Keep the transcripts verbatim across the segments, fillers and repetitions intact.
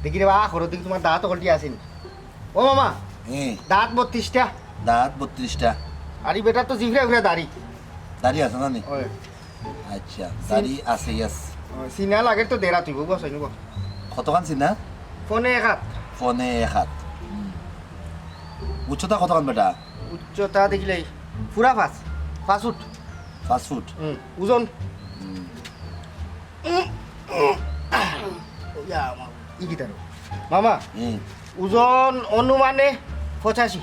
দেখি রে বা, করো দেখি তুমার দাঁত অকলটি আছে নি? ও মামা, হুম। দাঁত বত্রিশটা। দাঁত বত্রিশটা। আর ই বেটার তো জিফরা উফরা দাড়ি। দাড়ি আছে না নি? ওই। আচ্ছা, দাড়ি আছে, yes। ও, সিনা লাগে তো দেরা তুই, বুঝছ নি? কতখান সিনা? পনে এক হাত। পনে এক হাত। হুম। উচ্চতা কতখান বেটা? উচ্চতা দেখিলাই পুরা পাঁচ, পাঁচ ফুট। পাঁচ ফুট? হুম। ওজন? হুম। ইয়া, মামা। ই কিতা রে? মামা, হুম। ওজন অনুমানে পঁচাশি।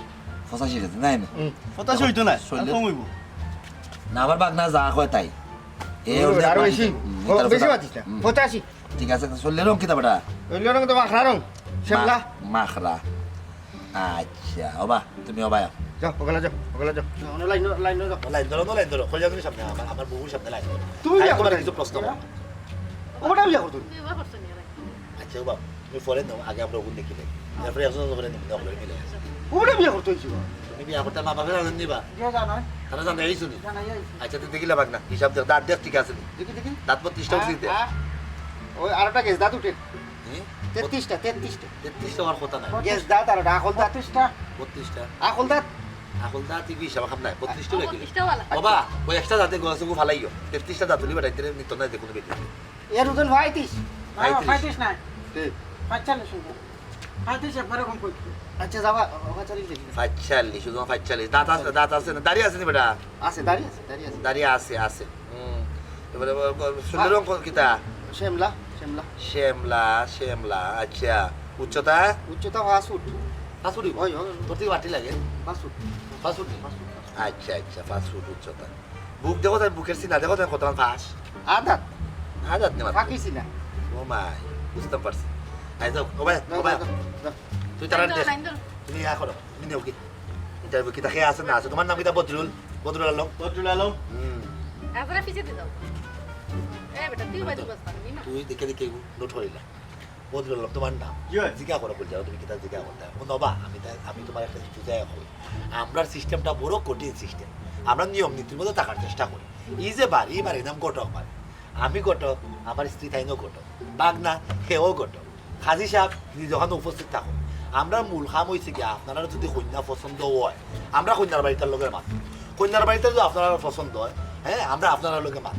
পঁচাশি কেজি, নাই না? হুম। পঁচাশি অইতো না, আর শরীরে কম অইবো। না, আমার বাগনা যা কয় তাই। এ ও, ওদের আরো বাড়িতে। বেশি। হুম, ও, এটার বেশি কথা। মাতিস না। হুম। পঁচাশি। ঠিক আছে, তো শরীরের রং কিতা বেটা? শরীরের রং তো মাখরা রং। শ্যামলা। মা-, মাখরা। আচ্ছা, ওবা, তুমি ওবা। যাও, ওগুলা যাও, ওগুলা যাও। না, না, লাইন ধরো, লাইন ধরো। লাইন ধরো, লাইন ধরো। খোলা তুমি সামনে, আমার, আমার বউর সামনে লাইন ধরো। তুমি আমি বিয়া তোমার করতে কিছু প্রশ্ন করো। ওটা বিয়া করতে। তুমি বিয়া করতে নিয়ে রাখি। আচ্ছা, ওবা, তুমি ফরে দাও, আগে আমরা ওগুন দেখি দেখ। তারপরে একজন করে নিব, দখলে মিলে। ওটা বিয়া করতে হইছিল। তুমি বিয়া করতে মা বাপের আনন্দ নিবা? যে জানায়। তারা জানাই আইছো নি? জানাই আইছি। আচ্ছা, তুই দেখিলে বাগনা, হিসাব দেখ, দাঁত দেখ ঠিক আছে নি? দেখি, দেখি। দাঁত বত্রিশটা উঠছে। হ্যাঁ, হ্যাঁ। ওই আরোটা গেছ দাঁত উঠে। হুম? তেত্রিশটা, তেত্রিশটা। তেত্রিশটা হওয়ার কথা নাই। গেছ দাঁত আর ওটা আকল দাঁত। বত্রিশটা। বত্রিশটা। আকল দাঁত। আকল দাঁত কি হিসাব খাম নাই? বত্রিশটা হইলে কি? বত্রিশটা ওয়ালা। বাবা, ওই একটা দাঁতে গেছে গো ফালাইও। তেত্রিশটা দাঁত হলি বেটা, ইতরে নিত নাই দেখুন বেটি। এর ওজন পঁয়ত্রিশ। না, পঁয়ত্রিশ। পঁয়ত্রিশ নাই। ঠিক। পঁয়তাল্লিশ হইব। পঁয়ত্রিশ একবারে কম করতে। আচ্ছা, যাবা, ওখানে চল্লিশ দেখি। পঁয়তাল্লিশ, ওজন পঁয়তাল্লিশ। দাঁত আছে, দাঁত আছে না? দাড়ি আছে নি বেটা? আছে, দাড়ি আছে, দাড়ি আছে। দাড়ি আছে, আছে। হুম। এবারে ব-, ব-, শরীরের রং ক-, কিতা? শ্যামলা, শ্যামলা। শ্যামলা, শ্যামলা। আচ্ছা। উচ্চতা? উচ্চতা পাঁচ ফুট। পাঁচ ফুট? ওই, ওই, ওই। তোর থেকে বাড়তি লাগে? পাঁচ ফুট। পাঁচ ফুট নি? পাঁচ ফুট। আচ্ছা, আচ্ছা, পাঁচ ফুট উচ্চতা। বুক দেখো তাই, বুকের সিনা দেখো তাই কত পাঁচ? আদাত। আদাত নে মাত্র। বাকি সিনা। ও মাই, বুঝতাম পারছি। আই যাও, ও ভাই, যাও, ও ভাই। যাও, যাও, যাও। তুই তারা লাইন ধরো, দেখ। লাইন ধরো। তুমি ইয়া করো, তুমি নেও কি? ইন্টারভিউ কি তাকে আছে না আছে? তোমার নাম কিতা? বদরুল? বদরুল আলম। বদরুল আলম। হুম। আপনারা পিছে দিয়ে যাও। এ বেটা, তুই বাজু বাজ পারবি না। তুই দেখে দেখে নোট করিলা। বদরুল আলম তোমার নাম। জি ভাই। জিজ্ঞা করো, বলছে, "তুমি কিতা জিজ্ঞা করতে?" ও বাবা, আমি তাই, আমি তোমার একটা বুঝাই কই। আমরার সিস্টেমটা বড় কঠিন সিস্টেম। আমরা নিয়ম নীতির মধ্যে থাকার চেষ্টা করি। এই যে বাড়ি, এই বাড়ির নাম ঘটক বাড়ি। আমি ঘটক, আমার স্ত্রী তাইনও ঘটক। বাগনা, হেও ঘটক। কাজী সাহেব, নিজে ওখানে উপস্থিত থাকো। আমরার মূল কাম হইছে কি, আপনারা যদি কইন্যা পছন্দ হয়, আমরা কইন্যার বাড়িটার লগে মাত। কইন্যার বাড়িতে যদি আপনারা পছন্দ হয়, হ্যাঁ, আমরা আপনারা লগে মাত।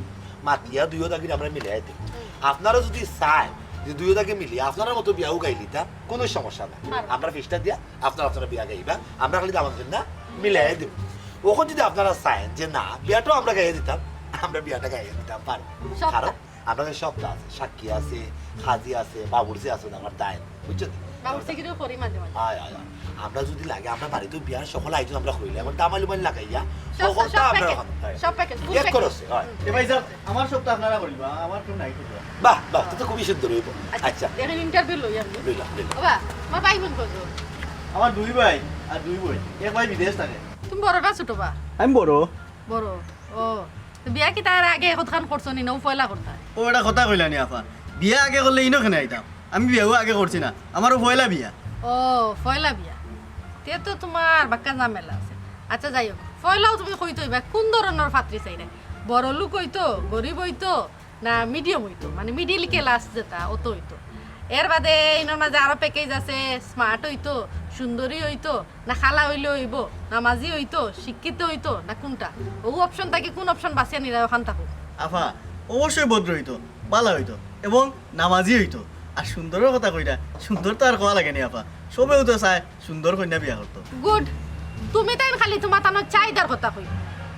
মাতিয়া দুইও দাগির আমরা মিলাই দিই। আপনারা যদি চায় যে দুইও দাগি মিলি আপনারা মতো বিয়াও গাইলিতা, কোনো সমস্যা নাই। পারবো। আমরা ফিসটা দিয়া আপনারা আপনারা বিয়া গাইবা, আমরা খালি দামান না মিলাই দিব। ওখান যদি আপনারা চায় যে না, বিয়াটাও আমরা গাইয়া দিতাম, আমরা বিয়াটা গাইয়া দিতাম পারি। সব কারণ আপনাদের সপ্তাহ আছে, সাক্ষী আছে, কাজী আছে, বাবুর্চি আছে, আমার দায়, বুঝছো তো? বাবুর্চিগিরিও করি মাঝে মাঝে। আয়, আয়, আয়। আমরা যদি লাগে, আমরা বাড়িতে বিয়ার সকল আয়োজন আমরা করিলে, এখন দামালি মালি লাগাইয়া, সব, সকলটা সব আমরা প্যাকেজ, ওখানে, হ্যাঁ। সব প্যাকেজ, ফুল এক প্যাকেজ। খরচে, হয়। এ ভাই সাহেব, আমার সপ্তাহ আপনারা করিবা, আমার কেউ নাই করিবা। বাহ, বাহ, তো, তো খুবই সুন্দর হইব। আচ্ছা, আচ্ছা। এখন ইন্টারভিউ লই আমি। লইলাম, লইলাম। বাবা, আমার ভাই বোন কত? আমার দুই ভাই আর দুই বোন। এক ভাই বিদেশ থাকে। তুমি বড় না ছোট বা? আমি বড়। বড়। ও, তো বিয়া কি তার আগে কতখান করছো নি, না ও পয়লা করতা? ও, এটা কথা কইলা নি আফা। বিয়া আগে করলে ইনো কেনে আইতাম? আমি বিয়াও আগে করছি না, আমারও পয়লা বিয়া। ও, পয়লা বিয়া। তে তো তোমার বাক্কা ঝামেলা আছে। আচ্ছা, যাই হোক, পয়লাও তুমি কইতো অইবা কোন ধরনের পাত্রী চাইরে? বড় লোক অইতো, গরিব অইতো, না মিডিয়াম অইতো, মানে মিডিল ক্লাস যেটা, অত অইতো। এর বাদে ইনোর মাঝে আরো প্যাকেজ আছে, স্মার্ট অইতো, সুন্দরী অইতো, না কালা অইলে অইবো, নামাজি অইতো, শিক্ষিত অইতো, না কোনটা? ও অপশন থাকি কোন অপশন বাছিয়া নিরা ওখান থাকো। আফা, অবশ্যই ভদ্র অইতো, বালা অইতো এবং নামাজি অইতো। আর সুন্দরর কথা কইরা, সুন্দর তো আর কওয়া লাগে নি আফা, সবেউ তো চায় সুন্দর কইন্যা বিয়া করতো। গুড। তুমি তাইন খালি তোমার তানোর চাহিদার কথা কই।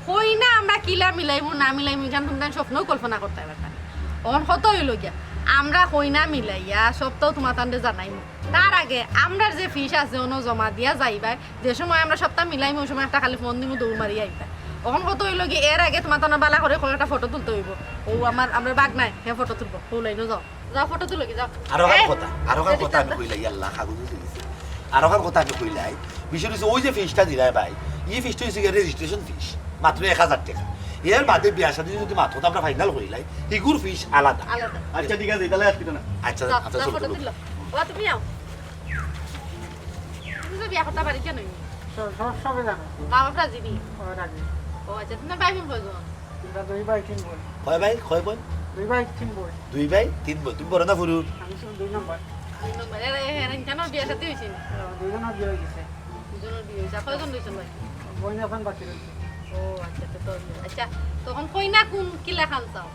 কইন্যা আমরা কিলা মিলাইমু না মিলাইমু, ইখান তুমি তাইন স্বপ্নও কল্পনা করতায় পারতা না। অখন কথা অইলো গিয়া, আমরা কইন্যা মিলাইয়া সবতাউ তোমার তানরে জানাইমু। তার আগে আমরার যে ফিস আছে, অনো জমা দিয়া যাইবায়, যে সময় আমরা সবতা মিলাইমু, ওই সময় একটা খালি ফোন দিমু, দৌড় মারি আইবায়। অখন কথা অইলো গিয়া, এর আগে তোমার তানোর বালা করি কয়েকটা ফটো তুলতে অইবো। ও আমার, আমরার বাগনায়, হে ফটো তুলবো। ও লাইনো যাও। যাও, ফটো তুলো কি, যাও। আরো খান এই, কথা, আরো খান কথা আমি কইলাই, আল্লাহ, কাগজ হয়ে গেছে। আরো খান কথা আমি কইলাই, বিষয় হইছে, ওই যে ফিসটা দিলাই ভাই, এই ফিসটা হইছে গিয়া রেজিস্ট্রেশন ফিস, মাত্র এক হাজার টেকা। এর বাদে বিয়া শাদী যদি মাত্র আমরা ফাইনাল করিলাই, ইগুর ফিস আলাদা। আলাদা। আচ্ছা, ঠিক আছে, তাহলে আর কিছু না। আচ্ছা, যাও, আচ্ছা, যাও, চলো, ফটো চলো। তুলো। ও, তুমি আও। তুমি তো বিয়া করতে পারি কেন? সব, সব, সবে জানো। মা বাপ রাজি নি? ও, রাজি। ও, আচ্ছা, তোমার ভাই বোন কয়জন? আমরা দুই ভাই, তিন বোন। কয় ভাই? কয় বোন? দুই ভাই, তিন বোন। দুই ভাই, তিন বোন। তুমি বড় না হুরু? আমি শুধু দুই নম্বর। দুই নম্বর। এরা, এরা ইনখানর বিয়া শাদী অইছে নি? দুইজনর বিয়া অই গেছে। দুইজনর বিয়া অইছে। আর কয়জন রইছইন বাকি? বইন এখন বাকি রইছে। ও আচ্ছা, তো, তো, আচ্ছা, তখন কইনা কুন কিলাখান চাও?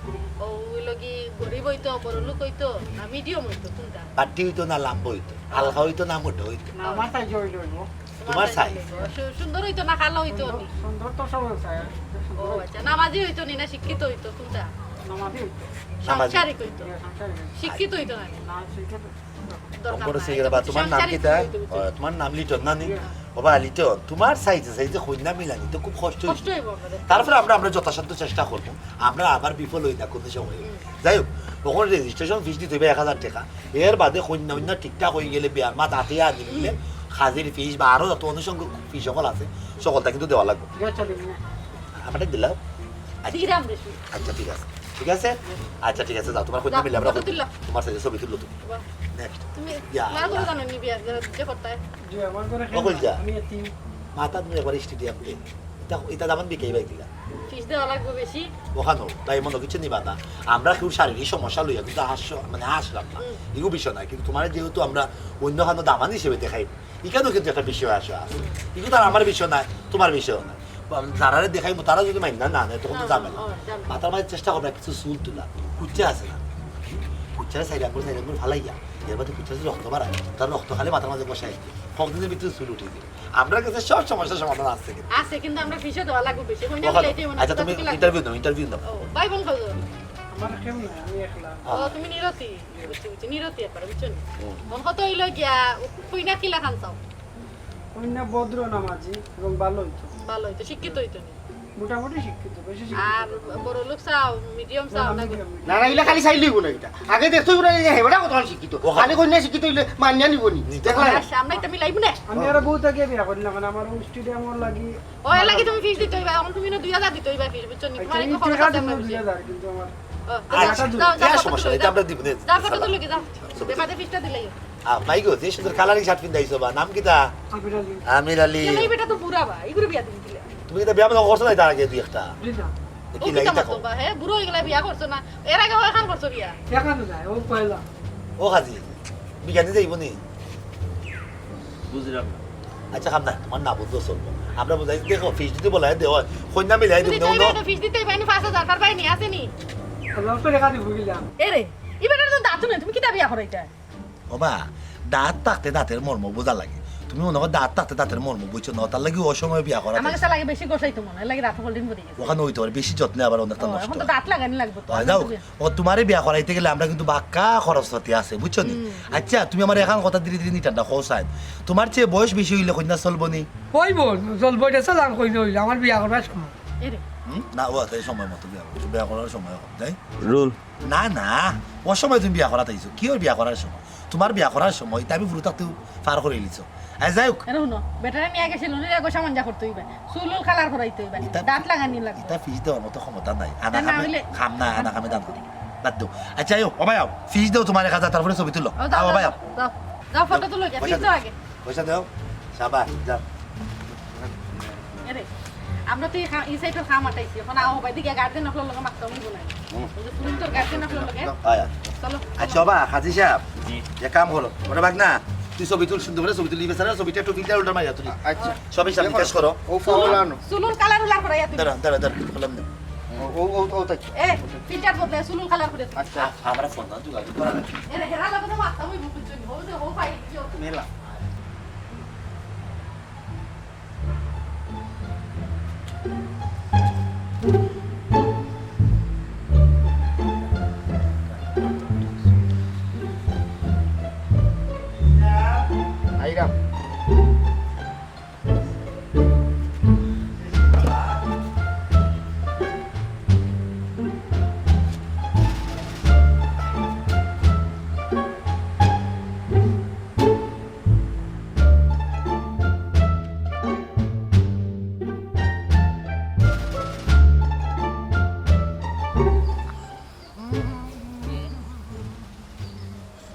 ও অইলো কি গরিব অইতো, বড়লোক অইতো, না মিডিয়াম অইতো, কুনটা? বাট্টি অইতো না লাম্বা অইতো, হালকা অইতো না মোটা অইতো? না, আমার সাইজে অইলে অইবো। তোমার সাইজ। সু-, সুন্দর অইতো না কালা অইতো নি? সুন্দর তো সব চায়। ও আচ্ছা, নামাজি অইতো নি না শিক্ষিত অইতো, কুনটা? নামাজি অইতো। নামাজি। সাংসারিক অইতো। হ্যাঁ, সাংসারিক অইতো। শিক্ষিত অইতো না নি? না, শিক্ষিত। দরকার নাই। তোমার নাম কিতা? ও, তোমার নাম লিটন না নি? হ্যাঁ। বাবা লিটন, তোমার সাইজে সাইজে কইনা মিলানি তো খুব কষ্ট অইবো। কষ্ট অইবো আমাদের। তারপরে আমরা, আমরা যথাসাধ্য চেষ্টা করবো। আমরা আবার বিফল অই না কোনো সময়। হুম। যাই হোক, অখন রেজিস্ট্রেশন ফিস দিতে অইবো এক হাজার টেকা। এর বাদে কইনা অইনা ঠিকঠাক অই গেলে বিয়ার মাত আতে আনি নিলে হুম। হাজির ফিস বা আরো যত আনুষঙ্গিক ফিস সকল আছে, সকলটা কিন্তু দেওয়া লাগবো। আচ্ছা, দিলাম। আচ্ছা। ঠিক আছে। আচ্ছা, ঠিক আছে। আচ্ছা, ঠিক আছে, যাও, তোমার কইনা মিলে আমরা ফটো তুললাম। তোমার সাথে ছবি তুললো তুমি। বাহ। নেক্সট। তুমি ইয়া, তোমার ঘরে আল্লাহ। জানো নি বিয়া, যে, যে করতায়? জি, আমার ঘরে কেউ নাই। যা? আমি এতিম। মাথা তুমি একবার স্টেডিয়াম দে। এটা, এটা দামান বিকাই বাই দিলা। ফিস দেওয়া লাগবো বেশি। ওখানো, তাই মনে কিছু নিবা না। আমরা কেউ শারীরিক সমস্যা লইয়া কিন্তু হাস্য, মানে হাসলাম না। হুম। এগু বিষয় নাই। কিন্তু তোমার যেহেতু আমরা অন্য খানো দামান হিসেবে দেখাই, এখানেও কিন্তু একটা বিষয় আসে আছে। এগুলো তো আর আমার বিষয় নাই, তোমার বিষয় নাই। বা যারারে দেখাইবো, তারা যদি মাইন্ড না, না নেয়, তখন তো না, ঝামেলা। ও, ঝামেলা। মাথার মাঝে চেষ্টা করবে কিছু চুল তুলা। কুচ্চা আছে না? কুচ্চারে সাইড আঙ্গুল, সাইড আঙ্গুল ফালাইয়া, এর মধ্যে কুচ্চারে রক্ত বাড়ায়, তার রক্ত খালি মাথার মাঝে বসায়। কয়েকদিনের ভিতরে চুল উঠে যাবে। আমরা কাছে সব সমস্যার সমাধান আছে কিন্তু। আছে, কিন্তু আমরা ফিসে দেওয়া লাগবে বেশি। ওই না ওখানে, মিলাইতে, ওই না আচ্ছা, তুমি কোথাও থেকে ইন্টারভিউ নাও, ইন্টারভিউ নাও। ও, ভাই বোন কয়জন? আমার কেউ নাই, আমি একলা। ও, তুমি নিরতি। বুঝছি, বুঝছি, নিরতি একবারে, বুঝছো নি? হুম। মন কথা অইলো গিয়া, কইনা কিলাখান চাও? কইনা ভদ্র নামাজি এবং ভালো অইতো। ভালো অইতো, শিক্ষিত অইতো নি? মোটামুটি শিক্ষিত, বেশি শিক্ষিত আর না। বড় লোক চাও, মিডিয়াম না, চাও না, না, গো? Medium, medium. না, না, ইলা খালি চাইলেই গুণ এটা। আগে দেখতো ওরা এই যে হেবড়া কতখান শিক্ষিত। ও, খালি কইনা শিক্ষিত অইলে মানিয়া নিবো নি। নিতে দেখলা? আচ্ছা, আমরা এটা মিলাইবো না। আমি আরো বহুত আগে বিয়া করি না, মানে আমার ওই স্টেডিয়ামর লাগি ও, এর লাগি তুমি ফিস দিতে অইবা, এখন তুমি না দুই হাজার দিতে অইবা ফিস, বুঝছো নি? আচ্ছা, তোমার এই এই কথা টাকা আছে দিবো না দুই হাজার, কিন্তু আমার ও, আচ্ছা, যাও, যাও, যাও, ফটো সমস্যা তুলো, নাই, যাও। আমরা দিবো নে। যাও, ফটো তুলো কি, যাও। ছবি তুলো। এবারে ফিসটা দিলাই। আ, মাই গো, যে সুন্দর কালারিং শার্ট পিন্দাইছো বা, নাম কিতা? আমির আলী। আমির আলী। কেন এই বেটা তো বুড়া বা, এগুলো বিয়া তুমি দিলে। তুমি কিতা বিয়া মনে করছো না তার আগে দুই একটা? জি না। ও কি কিতা লাগি মাতো দেখো? বা, হে, বুড়া অই গেলা বিয়া করছো না। এর আগে অখান করছো বিয়া? এখানে নাই, ও পয়লা। ও হাজি, বিজ্ঞানী যাইবো নি? বুঝলাম না। আচ্ছা, খাম না, তোমার না বুঝলেও চলবো। আমরা বুঝাই, দেখো, ফিস যদি বলাই দেওয়া হয়, কইনা মিলাই তুমি দিবো, তাই দেখো। বেটা ফিস দিতে পাইনি পাঁচ হাজার, তার পাইনি, আছে নি? আল্লাহ তো রেখা দিব গিলাম। এ রে, ই বেটার তো দাঁতও নাই, তুমি কিতা বিয়া করাইতা? ও বা, দাঁত থাকতে দাঁতের মর্ম বোঝা লাগে। তুমি মনে করো দাঁত থাকতে দাঁতের মর্ম বুঝছো না, তার লাগি অসময়ে বিয়া করা আমার চাইছে। কাছে লাগে বেশি গোসাই তো মনে হয়, লাগে রাত হল দিন পড়ে গেছে। ওখানে হইতে পারে, বেশি যত্নে আবার অনেকটা ও, নষ্ট এখন তো হয়। দাঁত লাগানি লাগবো তো, হয়, এখন যাও, তো বিয়া- ও, তোমারে বিয়া করাইতে গেলে আমরা কিন্তু বাক্কা খরচ পাতি আছে, বুঝছো নি? হুম। আচ্ছা, তুমি আমার এখন কথা ধীরে ধীরে নিটানটা খোসায়। তোমার চেয়ে বয়স বেশি হইলে কইনা চলবো নি? ওই বল, চলবো, এটা চল, আর কই না হইলে আমার বিয়া করবার সময়। এরে। হুম? না, ও, এই সময় মতো বিয়া করো, বিয়া করার সময় হোক, যাই? রুল। না, না, ও সময় তুমি বিয়া করাত আইছো। কি ওর বিয়া করার সময়? তোমার বিয়া করার সময়, তা আমি বুড়ো থাকতেও পার করে নিছো। এই যাই হোক। এরে হুনো, বেটারে নিয়ে গেছিল, নিয়ে গোসা মাঞ্জা করতে হইবে। চুল উল কালার করাইতে হইবে। ইতা, দাঁত লাগানি লাগবে। ইতা ফিস দেওয়ার মতো ক্ষমতা নাই। আনা তা না খামে, হইলে খাম না, আনা খামে দান করি। বাদ দেও। আচ্ছা, আইও, ও ভাই আও, ফিস দেও তোমার এক হাজার, তারপরে ছবি তুলো। ও, দাও, আও, ও ভাই দাও, আও। দাও, দাও, ফটো তুলো গিয়া, পয়সা ফিস দাও দেও। আগে। পয়সা দাও। সাবাস, যাও। এরে, আমরা তো এই খা-, এই সাইডের খাম আটাইছি। এখন আও, ভাই, দিকে গার্জেন আপনার লগে মারতে হইব না। হুম। ওই যে পুলিশ তোর গার্জেন আপনার লগে। আয়, আয়। চলো, আচ্ছা, চলো। বাবা, কাজী সাহেব, জি। এক কাম করো। ওরে ভাগ না, তুই ছবি তুল, সুন্দর করে ছবি তুলি, বেচারা ছবিটা একটু ফিল্টার উল্টা মারিয়া তুলি। আচ্ছা। সবই সামনে ক্যাশ করো। ও, চুলুন, পাওলা আনো। চুলুন কালার উলার করাইয়া তুলি। দাঁড়া, দাঁড়া, দাঁড়া, কলম দে। ও, ও, ও, ও, তাই। এ, ফিল্টার বদলে চুলুন কালার করে তুলি। আচ্ছা। আ-, আমরা ফোন না, যোগাযোগ করা লাগে। এরে, হেরা লগে তো মারতে হইব, বুঝছো নি? ও যে, ও ভাই, কি হচ্ছে? মেলা। আইরাম।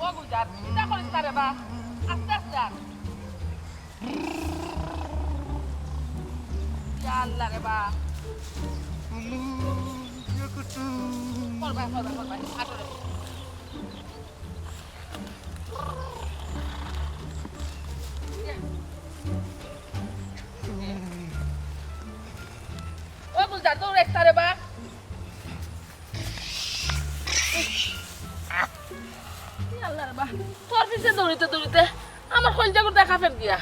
ও গুলজার, চিন্তা করিস না রে বা, আস্তে আস্তে আন। ইয়া আল্লাহ রে বা। করবা, করবা, করবা, আটো রে। একটা রে বা। ই আল্লাহ রে বা, তোর পিছে দৌড়িতে দৌড়িতে আমার কলিজা গুলো দেখা ফের গিয়া।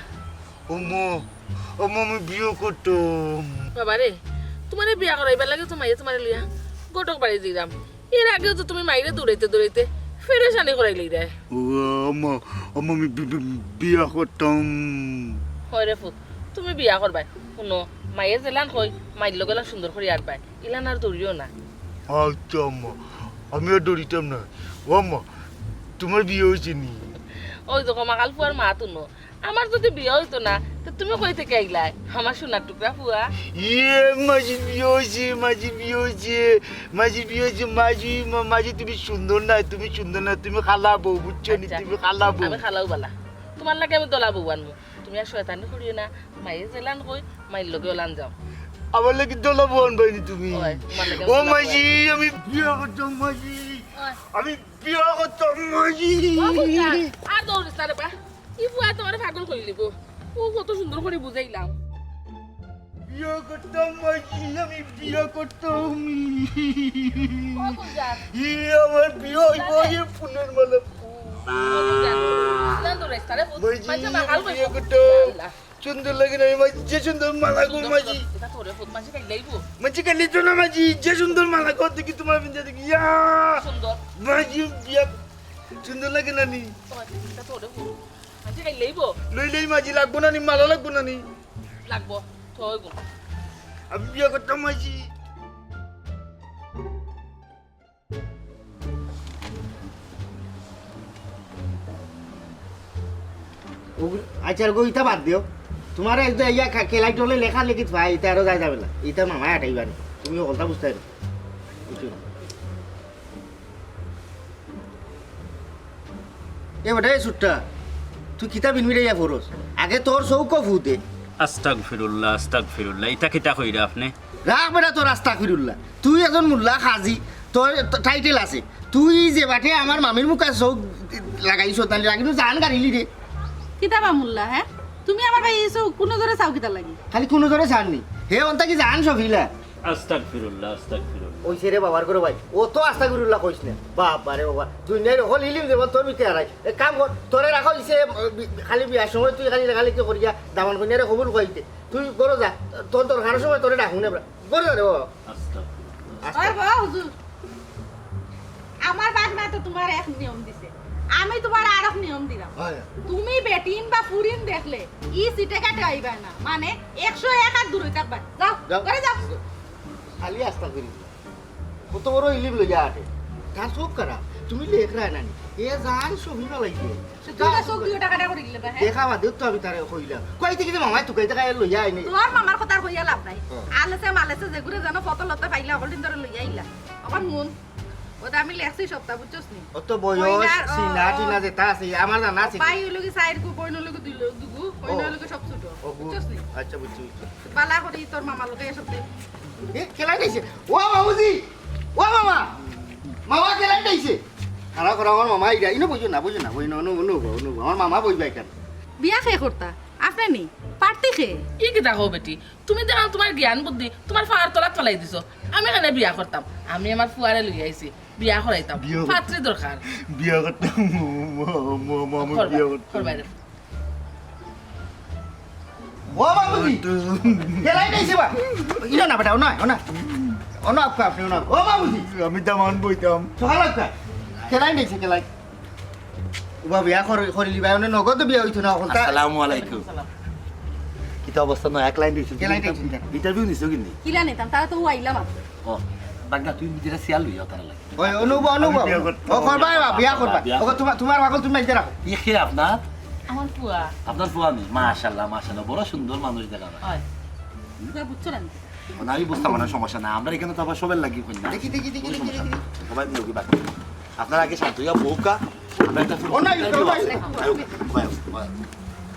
ওমো, ওমো, আমি বিয়া করতাম। বাবা রে, তুমারে বিয়া করাইবার লাগি তো মাইয়ে তুমারে লইয়া ঘটক বাড়ি দিলাম। এর আগেও তো তুমি মাইরে দৌড়াইতে দৌড়াইতে ফেরেশানি করাই লইরায়। ও আম্মা, আম্মা, আমি বি-, বি-, বিয়া করতাম। হয় রে ফুত, তুমি বিয়া করবায়। হুনো, মাইয়ে যেলান কই, মাইর লগে লান সুন্দর করি আটবায়। ইলান আর দৌড়িও না। আচ্ছা আম্মা, আমি আর দৌড়িতাম না। ও আম্মা, তুমার বিয়া অইছে নি? ওই দেখো, মাকাল ফুয়ার মা তুনো। আমার যদি বিয়া অইতো না, তো তুমি কই থাকি আইলায়? আমার সোনার টুকরা ফুয়া। ইয়ে, মাঝি বিয়া অইছে, মাঝি বিয়া অইছে, মাঝি বিয়া অইছে, মাঝি, মা-, মাঝি তুমি সুন্দর না, তুমি সুন্দর না, তুমি কালা বউ, বুঝছো নি? আচ্ছা, তুমি কালা বউ। আমি কালাও বালা। তুমার লাগি আমি দলা বউ আনমু। তুমি আর শয়তানি করিও না। মাইয়ে যেলান কই, মাইর লগে ওলান যাও। আমার লাগি দলা বউ আনবায় নি তুমি? ওই, তুমার লাগি ও দলা বউ মাঝি, আনমু। আমি বিয়া করতাম মাঝি। ওই। আমি বিয়া করতাম মাঝি। ও ফুয়া, আর দৌড়িস না রে বা। ই ফুয়া তুমারে পাগল করি লিবো। ও কত সুন্দর করি বুঝাইলাম। বিয়া করতাম মাঝি, আমি বিয়া করতাম। ও ফুয়া। ই আমার বিয়া অইবো, এ ফুলের মালা। ও ফুয়া। না দৌড়াইস না রে, ফুয়া। মাঝি, মাঝে আমি পাগল করি বিয়া দিবো। করতাম। আল্লাহ। সুন্দর লাগে না রে মাঝি, যে সুন্দর মালা গো মাঝি। ইটা তোরে ফুত, মাঝি কাইল্লাইবো। মাঝি কাইল্লাইতো না মাঝি, যে সুন্দর মালা গো দেখি তুমার পিন্দা দেখি, ইয়া। সুন্দর। মাঝি, ইয়া। সুন্দর লাগে না নি? ইটা তোরে ফুত, মাঝি কাইল্লাইবো। লই লই মাঝি, লাগবো না নি, মালা লাগবো না নি? লাগবো, থই গো। আমি বিয়া করতাম মাঝি। ওগু-, আচ্ছা, ওগু ইতা বাদ দিও। তুমার এক যে ইয়া খা-, কেলাই টোলে লেখা লেখিত ভাই, ইতা আরো যায় যাবে না। ইতা মামায় আটাইবা নি। তুমি হকলতা বুঝতায় না। বুঝছো না? এ বেটা, এ সুট্টা, তুই কিতা বিনবিটাইয়া ফরস? আগে তোর চউখ ফুতে। আস্তাগফিরুল্লাহ, আস্তাগফিরুল্লাহ। ইতা কিতা কইরা আপনে? রাখ বেটা তোর আস্তাগফিরুল্লাহ। তুই একজন মোল্লা কাজী, তোর ট-, টাইটেল আছে। তুই যে বাটে আমার মামির মুখা চউখ লাগাইছস, তাইলে লাগিনু জান গারিলি রে। কিতা বা মোল্লা, হে? তুমি আমার ভাই এসো কুনু জোরে চাও কিতা লাগি? খালি কুনু জোরে চান নি। হে অন্তা কি জান সফিলা? আস্তাগফিরুল্লাহ, আস্তাগফিরুল্লাহ। অইছে রে বাবার ঘরো ভাই, অত আস্তাগফিরুল্লাহ কইস না। বাবা রে বাবা, দুনিয়ার হকল ইলিম যেমন তোর ভিতরে হারাই। এক কাম কর, তোরে রাখা অইছে, উম, বি-, খালি বিয়ার সময় তুই খালি লেখালেখি করিয়া দামান কইনারে কবুল কইতে। তুই ঘরো যা, তোর দরকারর সময় তোরে ডাকুম নে আমরা। ঘরো যা রে বাবা। আস্তাগফিরুল্লাহ। আস্তা- ওই বাবা হুজুর, আমার বাপ মা তো তুমার এক নিয়ম দিছে, আমি তুমার আরক নিয়ম দিলাম। হয়। তুমি বেটিন বা ফুরিন দেখলে ই সিটে কাটে আইবা না, মানে একশো এক আর দূরে থাকবা। যাও, যাও। ঘরে যাও। খালি আস্তা করি দিলাম। কত বড় ইলিম লইয়া আটে। তার চউখ খারাপ। তুমি লেখরা নানি। এ জান সবই ফালাই দিয়ে। সে তুই তো চউখ দুইটা কাটা করে দিলে বা, হ্যাঁ? দেখা বাদেও তো আমি তারে কইলাম। কইতে কিতা মামায় তুকাইতে কায় লইয়া আইনি। তোর মামার কথা আর কইয়া লাভ নাই। হ্যাঁ। আলেসে মালেসে যেগুরে জানো ফটো লতে পাইলা, হকলদিন ধরে লইয়া আইলা। আমার মন, ওটা আমি লেখছি সবটা, বুঝছস নি? অত বয়স, কইনার, ও, সিনা ও। টিনা যেটা আছে, আমার জানা আছে। ভাই হইল কি সাইড গু, বইন হইল কি দুই লো-, দুগু, কইনা ও। হইল কি সব ছোট। ও, গু-, বুঝছস নি? আচ্ছা, বুঝছি, বুঝছি। বালা করি তোর মামার লগে সব দে। এ, খেলাই দিছে। ও বাবুজি, ও মামা, মামা খেলাই দিছে। খারাপ খারাপ আমার মামা আইরা, ইনো বইও না, বইও না, বইও না, অনু, অনু, অনু, আমার মামা বইবা এখানে। বিয়া কে করতা? আপনে নি? পারতে কে? ই কিতা কও বেটি? তুমি দেখো তুমার জ্ঞান বুদ্ধি তুমার পার তলাত ফালাই দিছো। আমি কেনে বিয়া করতাম? আমি আমার ফুয়ারে লইয়া আইছি, বিয়া করাইতাম। বিয়া কর- পাত্রী দরকার। বিয়া করতাম, ম-, ম-, ম-, ম-, আমি করবা, বিয়া করতাম। করবা রে। ও বাবুজি, করতাম। খেলাই দিছে বা? ইনো না বেটা, ও না, ও না। ও না, আপকা, আপনি ও না। ও বাবুজি। আমি দামান বইতাম। সকাল আপকা। খেলাই দিছে, খেলাই। উবা বিয়া কর-, করিলি ভাই, মানে নগদ বিয়া অইতো না, অখন তা- আসসালামু আলাইকুম। কিতা অবস্থা নয়, এক লাইন দিয়েছেন। এক লাইন দিয়েছেন, স্যার। ইন্টারভিউ নিছো কিনি? কিলা নিতাম, তারা তো আইলাম মাত্র। ও, বাগদা, তুই নিজেরা সিয়াল লইয়া তারা লাগে। ওই, অনুভব, অনুভব। আমি বিয়া করতাম। ও, করবা এবার, বিয়া করবা। বিয়া ও, তোমার, তোমার পাগল তুমি মাইতে রাখো। ইয়ে কে আপনার? আমার ফুয়া। আপনার ফুয়া নি? মাশাআল্লাহ, মাশাআল্লাহ, বড় সুন্দর মানুষ দেখা যায়। হয়। বুঝছো না? না, আমি বুঝতাম না, সমস্যা না। আমরা এখানে তো আবার সবার লাগি কই না। দেখি, দেখি, দেখি, দেখি, দেখি। সবাই মিলে বাকি। আপনারা আগে শান্ত হইয়া বউকা, ব্যাগটা ফেলো। ও না, ও না, ও না। আয়ো, আয়ো, আয়ো। ও ভাই, ও ভাই।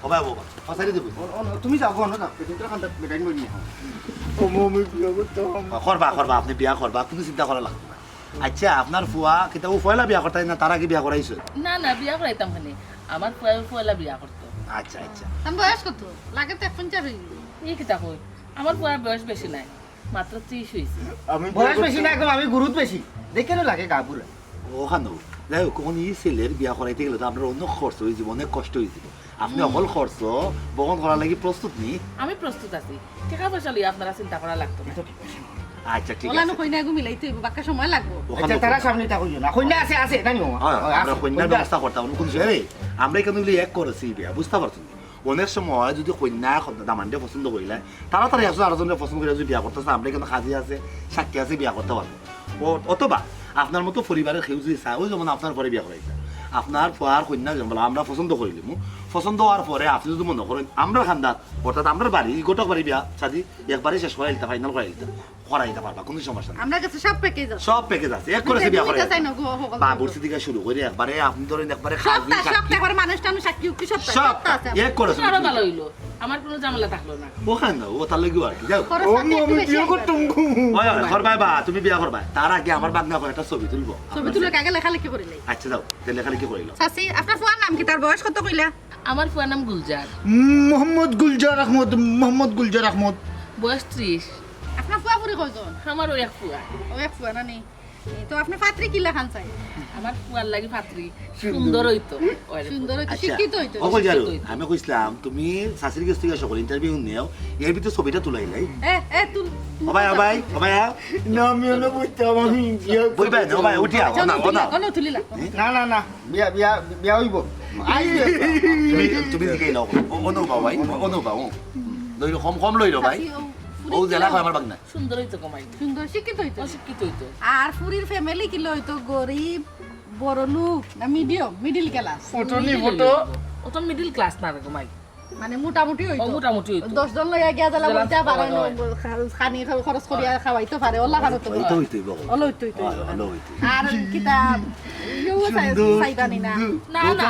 ও ভাই, ও সাইডে দেবো। ও, ও, তুমি যাও, গো, না, যাও। তুমি তো খান্ডা বেটাইন বই নিয়ে। ও, মমি বিয়া করতাম। করবা, করবা, আপনি বিয়া করবা, কোনো চিন্তা করা লাগবে না। আচ্ছা, আপনার ফুয়া, কিতা ও পয়লা বিয়া করতে না, তার আগে বিয়া করাইছো? না, না, বিয়া করাইতাম কেনে। আমার ফুয়া পয়লা বিয়া করতো। আচ্ছা, আচ্ছা। তার বয়স কত? লাগে তো এক পঞ্চাশ হয়ে গেল। এই কিতা কই? আমার ফুয়ার বয়স বেশি নাই। মাত্র ত্রিশ হইছে। আমি বয়স বেশি না, এখন আমি গুরুত বেশি। দেখে না লাগে গা পুরা। ওখানো যাই হোক, কোন ই ছেলের বিয়া করাইতে গেলে তো আপনার অনেক খরচ হয়ে যাবে, অনেক কষ্ট হয়ে যাবে। আপনি অকল খরচ বহন করার লাগি প্রস্তুত নি? আমি প্রস্তুত আছি, টাকা পয়সা লইয়া আপনারা চিন্তা করা লাগতো না। আচ্ছা, ঠিক ওলানো আছে। কইনা এগু মিলাইতে হইব, বাক্কা সময় লাগবো। ওখানে আচ্ছা, তারা সামনে তা কইও না, কইনা আছে, আছে, তাই না? হ্যাঁ, আমরা কইনার ব্যবস্থা করতাম, কোনো কিছু রে। আমরা এখানে হইলে এক করেছি বিয়া, বুঝতে পারছেন? অনেক সময় যদি কইনা দামান্ডে পছন্দ করিলে, তাড়াতাড়ি একজন আরেকজনকে পছন্দ করে যদি বিয়া করতে চায়, আমরা এখানে কাজী আছে, সাক্ষী আছে, বিয়া করতে পারবো। ও, অথবা আপনার মতো পরিবারের কেউ যদি চায়, ওই যেমন আপনার পরে বিয়া করাইছে, আপনার ফুয়ার কইনা যেমন বলে, আমরা পছন্দ করিলিমু, পছন্দ হওয়ার পরে আপনি যদি মনে করেন আমরা খান্দাত, অর্থাৎ আমরা বাড়ি, ঘটক বাড়ি বিয়া শাদি একবারে শেষ করাইলিতা, ফাইনাল করাইলিতা, করাইতে পারবা, কোনো সমস্যা নেই। আমরা কাছে সব প্যাকেজ আছে। সব প্যাকেজ আছে, এক করে বিয়া করাই। চাই না গো, হকল বাবুর্চি থেকে শুরু করে একবারে আপনি ধরেন একবারে সব খাজনি তা, সব সাক্ষী। তা, একবারে মানুষ টানুষ সাক্ষী উক্তি সব তা, সব সব তা আছে। এক করে আরো ভালো হইলো, আমার কোনো ঝামেলা থাকলো না। ওখানে না, ও তার লাগি আর কি। যাও। খরচ পাতি একটু বেশি। করতাম গো। ওই, ওই, করবাই বা, তুমি বিয়া করবাই। তার আগে আমার বাগনা করে একটা ছবি তুলবো। ছবি তুলে আগে লেখালেখি করিলে। আচ্ছা, যাও, তাহলে লেখালেখি করিল। চাচি, আপনার ফুয়ার নাম কি? তার বয়স কত কইলা? আমার ফুয়ার নাম গুলজার। মোহাম্মদ গুলজার আহমদ, মোহাম্মদ গুলজার আহমদ। বয়স ত্রিশ। আপনার ফুয়া ফুরি কয়জন? আমার ওই এক ফুয়া। ও এক ফুয়া না নি? তো আপনি পাত্রী কিলা খান চাই? আমার ফুয়ার লাগি পাত্রী সুন্দর হইতো। ওই রে। সুন্দর হইতো, আচ্ছা, শিক্ষিত হইতো। ওকে যাও। শিক্ষিত হইতো। আমি কইছিলাম তুমি শাশুড়ির কাছ থেকে সকল ইন্টারভিউ নেও, এর ভিতরে ছবিটা তুলাইলাই। এ, এ, তুল। ও ভাই, ও ভাই, ও ভাই, আও। না, আমি অন্য বুঝতাম, আমি বিয়া ওই ভাই, ও ভাই, উঠি আও, ও না, ও না। তুলিলা, তুলিলা। না, না, না, বিয়া, বিয়া, বিয়া হইব। তুমি, তুমি দিকে লও। ও, ও নো বাবা, ও, ও নো বাবা, ও। লইলো, কম, কম লইলো ভাই। ও জেলা হয় আমার বাগনা। সুন্দর হইতো কমাই। সুন্দর, শিক্ষিত হইতো। অশিক্ষিত হইতো। আর ফুরির ফ্যামিলি কিলা হইতো? গরিব, বড় লোক, না মিডিয়াম, মিডল ক্লাস? ফটো নি, ফটো। ও তো মিডল ক্লাস না রে কমাই। মানে মোটামুটি হইতো। ও মোটামুটি হইতো। দশ জন লইয়া গিয়া জ্বালা জ্বালা বলতে পারে হয়, না, হয়। খানি খা-, খরচ করিয়া খাওয়াইতে পারে, ওলা খানো তো। ওই তো হইতো হইব। ওলা হইতো হইতো। ওই, ওলা হইতো। আর কিতা, ইউ চাইবানি না? না, না,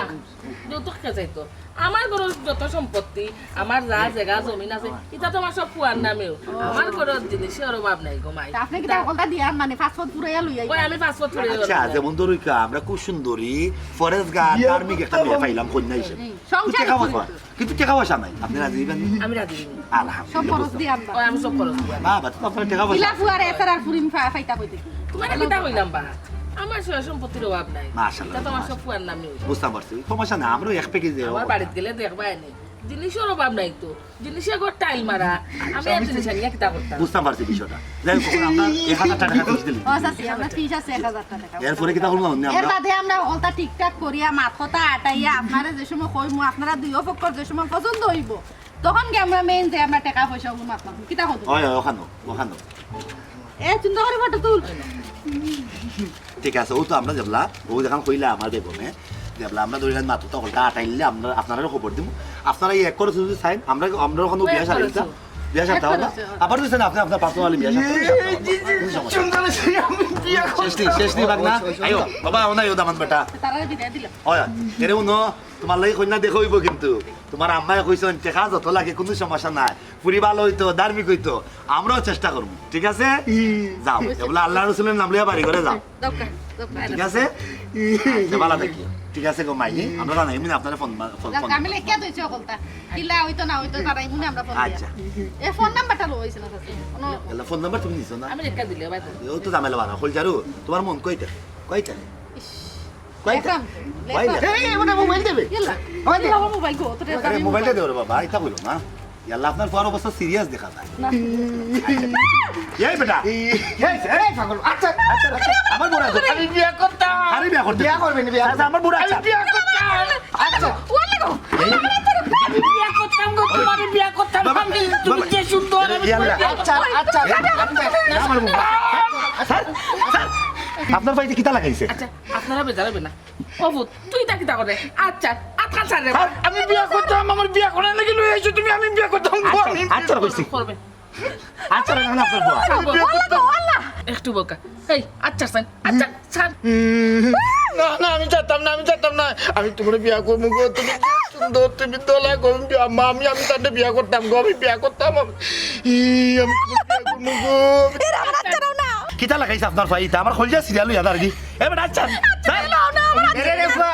যৌতুক কে চাইতো? আমার ঘরর যত সম্পত্তি, আমার যা জাগা জমিন আছে, ইটা তো আমার সব ফুয়ার নামেও। আমার ঘরর জিনিসের অভাব নাই গো মাই। তা আপনি কিতা হকলতা দিয়া মানে পাসপোর্ট পুরাইয়া লইয়া ওই আমি পাসপোর্ট করে আচ্ছা, যেমন ধরুইকা, আমরা খুব সুন্দরী, ফরেস্ট গার্ড, ধার্মিক একটা মেয়ে পাইলাম কইনা হিসেবে। কিন্তু সংসার টাকা পয়সা, কিন্তু টাকা পয়সা নাই। আপনি রাজি হইবেন? আমি রাজি হইনি। সব আলহামদুলিল্লাহ। খরচ দিয়ে আমরা। ওই আমি সব খরচ দিই। বাবা, তো আপনার টাকা পয়সা ইলা আছে। ফুয়ারে এসার আর ফুরিন ফা-, ফাইতা কইতে কি? তোমার কিতা কইলাম বা? আমার সয় সম্পত্তির অভাব নাই। মাশাআল্লাহ, এটা তো আমার সব মাশাআল্লাহ। ফুয়ার নামে। বুঝতাম পারছি, সমস্যা নাই, আমরা এক প্যাকেজে আমার বাড়িতে গেলে দেখবা এনে। জিনিসের অভাব নাই তো। জিনিসে ঘর টাইল মারা। আমি আর জিনিস আনিয়া কিতা করতাম? বুঝতাম পারছি বিষয়টা। যাই হোক, আমরা এক হাজার টাকা খুঁজ দিলি। ও, চাচি, আমরা ফিস আছে এক হাজার টাকা। এরপরে কিতা করবো না আমরা? এর বাদে আমরা হকলতা ঠিকঠাক করিয়া মাত কথা আটাইয়া আপনারা যে সময় কইমু, আপনারা দুইও পক্ষর যে সময় পছন্দ হইব, তখন কি আমরা মেইন যে আমরা টাকা পয়সা ওগুলো মাতলাম। কিতা হতো? হয়, হয়, ওখানো, ওখানো। এ, সুন্দর করে ফটো তুল। ঠিক আছে, ও তো আমরা যেবলা, ও যখন কইলা আমার বেগমে, যেবলা আমরা ধরি মাত্র তখন আটাইলে আমরা আপনারা খবর দিব। আপনারা এই এক করে শুধু সাইন, আমরা, আমরা ওখানে বিয়া সারি দিতাম। বিয়া সারতে হবে না? আবার দিচ্ছেন আপনি আপনার পার্সোনালি বিয়া সারতে হবে। কোনো সমস্যা নেই। সুন্দর আছে, আমি বিয়া শেষ নেই, শেষ নেই, বাগনা। আইও, বাবা, ও নাই, ও দামান বেটা। তারা বিদায় দিলাম। হয়, এরে উনো, তোমার লাগি কইনা দেখা হইব কিন্তু। তোমার আম্মায় কইছেন, টেকা যত লাগে, কোনো সমস্যা নাই। ফুরি ভালো হইতো, ধার্মিক হইতো। আমরাও চেষ্টা করবো, ঠিক আছে? যাও, এগুলা আল্লাহ রসুলের নাম লইয়া বাড়ি করে যাও। দরকার, দরকার। ঠিক আছে? আচ্ছা, ভালো থাকিও। ঠিক আছে গো মাই, আমরা জানাই, এমনি আপনারা ফোন মা-, ফোন, ফোন। আমি লেখিয়া দিছি হকলতা। কিলা হইতো না হইতো তারা এমনি আমরা ফোন দিয়া। আচ্ছা। এ ফোন নাম্বারটা লো হইছে না, চাচি? কোনো এলা ফোন নাম্বার তুমি দিছো না? আমি লেখা দিলে ভাই। ও তো ঝামেলা বাড়া, হল জারু, তোমার মন কইতে? কইতে? কইতে? লেখাম, কইতে? লেখাম। এই, এই, ওটা মোবাইল দেবে। কিলা? আমার কিলা বাবা মোবাইল গো, তোর আরে, মোবাইলটা দেও রে বাবা, এটা কইলো না। ইয়াল্লা, আপনার ফুয়ার অবস্থা সিরিয়াস দেখা যায়। না। এই বেটা। এই, এই, এই, পাগল। আচ্ছা, আচ্ছা, আচ্ছা। আমার বুড়া আছে। আমি বিয়া করতাম। আরে বিয়া করতে। বিয়া করবে না, বিয়া আচ্ছা, আমার বুড়া আমি আছে। বিয়া করতাম। আচ্ছা। ওয়াল্লাহ গো। আমি বিয়া করতাম গো, তোমারে বিয়া করতাম। বাবা, আমি, তুমি বাবা। যে সুন্দর, আমি ইয়াল্লা। তোমারে বিয়া আচ্ছা, আচ্ছা, আচ্ছা। আমার বুড়া। স্যার, স্যার, আপনার ভাইতে কিতা লাগাইছে? আচ্ছা, আপনারা বেজার হইবেন না। ও ভূত, তুই তা কিতা করে? আচ্ছা, আটকা ছাড় রে। আমি বিয়া করতাম, আমার বিয়া করার লাগি লই আইছো তুমি, আমি বিয়া করতাম গো, আচ্ছা, আমি আচ্ছা, কইছি। করবে। আচ্ছা, না, না, আপনার ফুয়া। ওয়াল্লাহ গো, ওয়াল্লাহ। একটু বোকা। এই, আচ্ছা, ছাড়, আচ্ছা, ছাড়। না, না, আমি চাইতাম না, আমি চাইতাম না। আমি তোমার বিয়া করবো গো, তুমি যে সুন্দর, তুমি দলা গো, আমি বিয়া, মা, আমি, আমি তাতে বিয়া করতাম গো, আমি বিয়া করতাম। আমি, ই, আমি তোমার বিয়া করবো গো। এরা আমার আচ্ছা না। কিতা লাগাইছে আপনার ভাই? ইতা আমার কলজা সিরিয়াল হইয়া দাঁড়ালি। এ বেটা, আচ্ছা। না, না, আমার আচ্ছা এরে রে ফুয়া,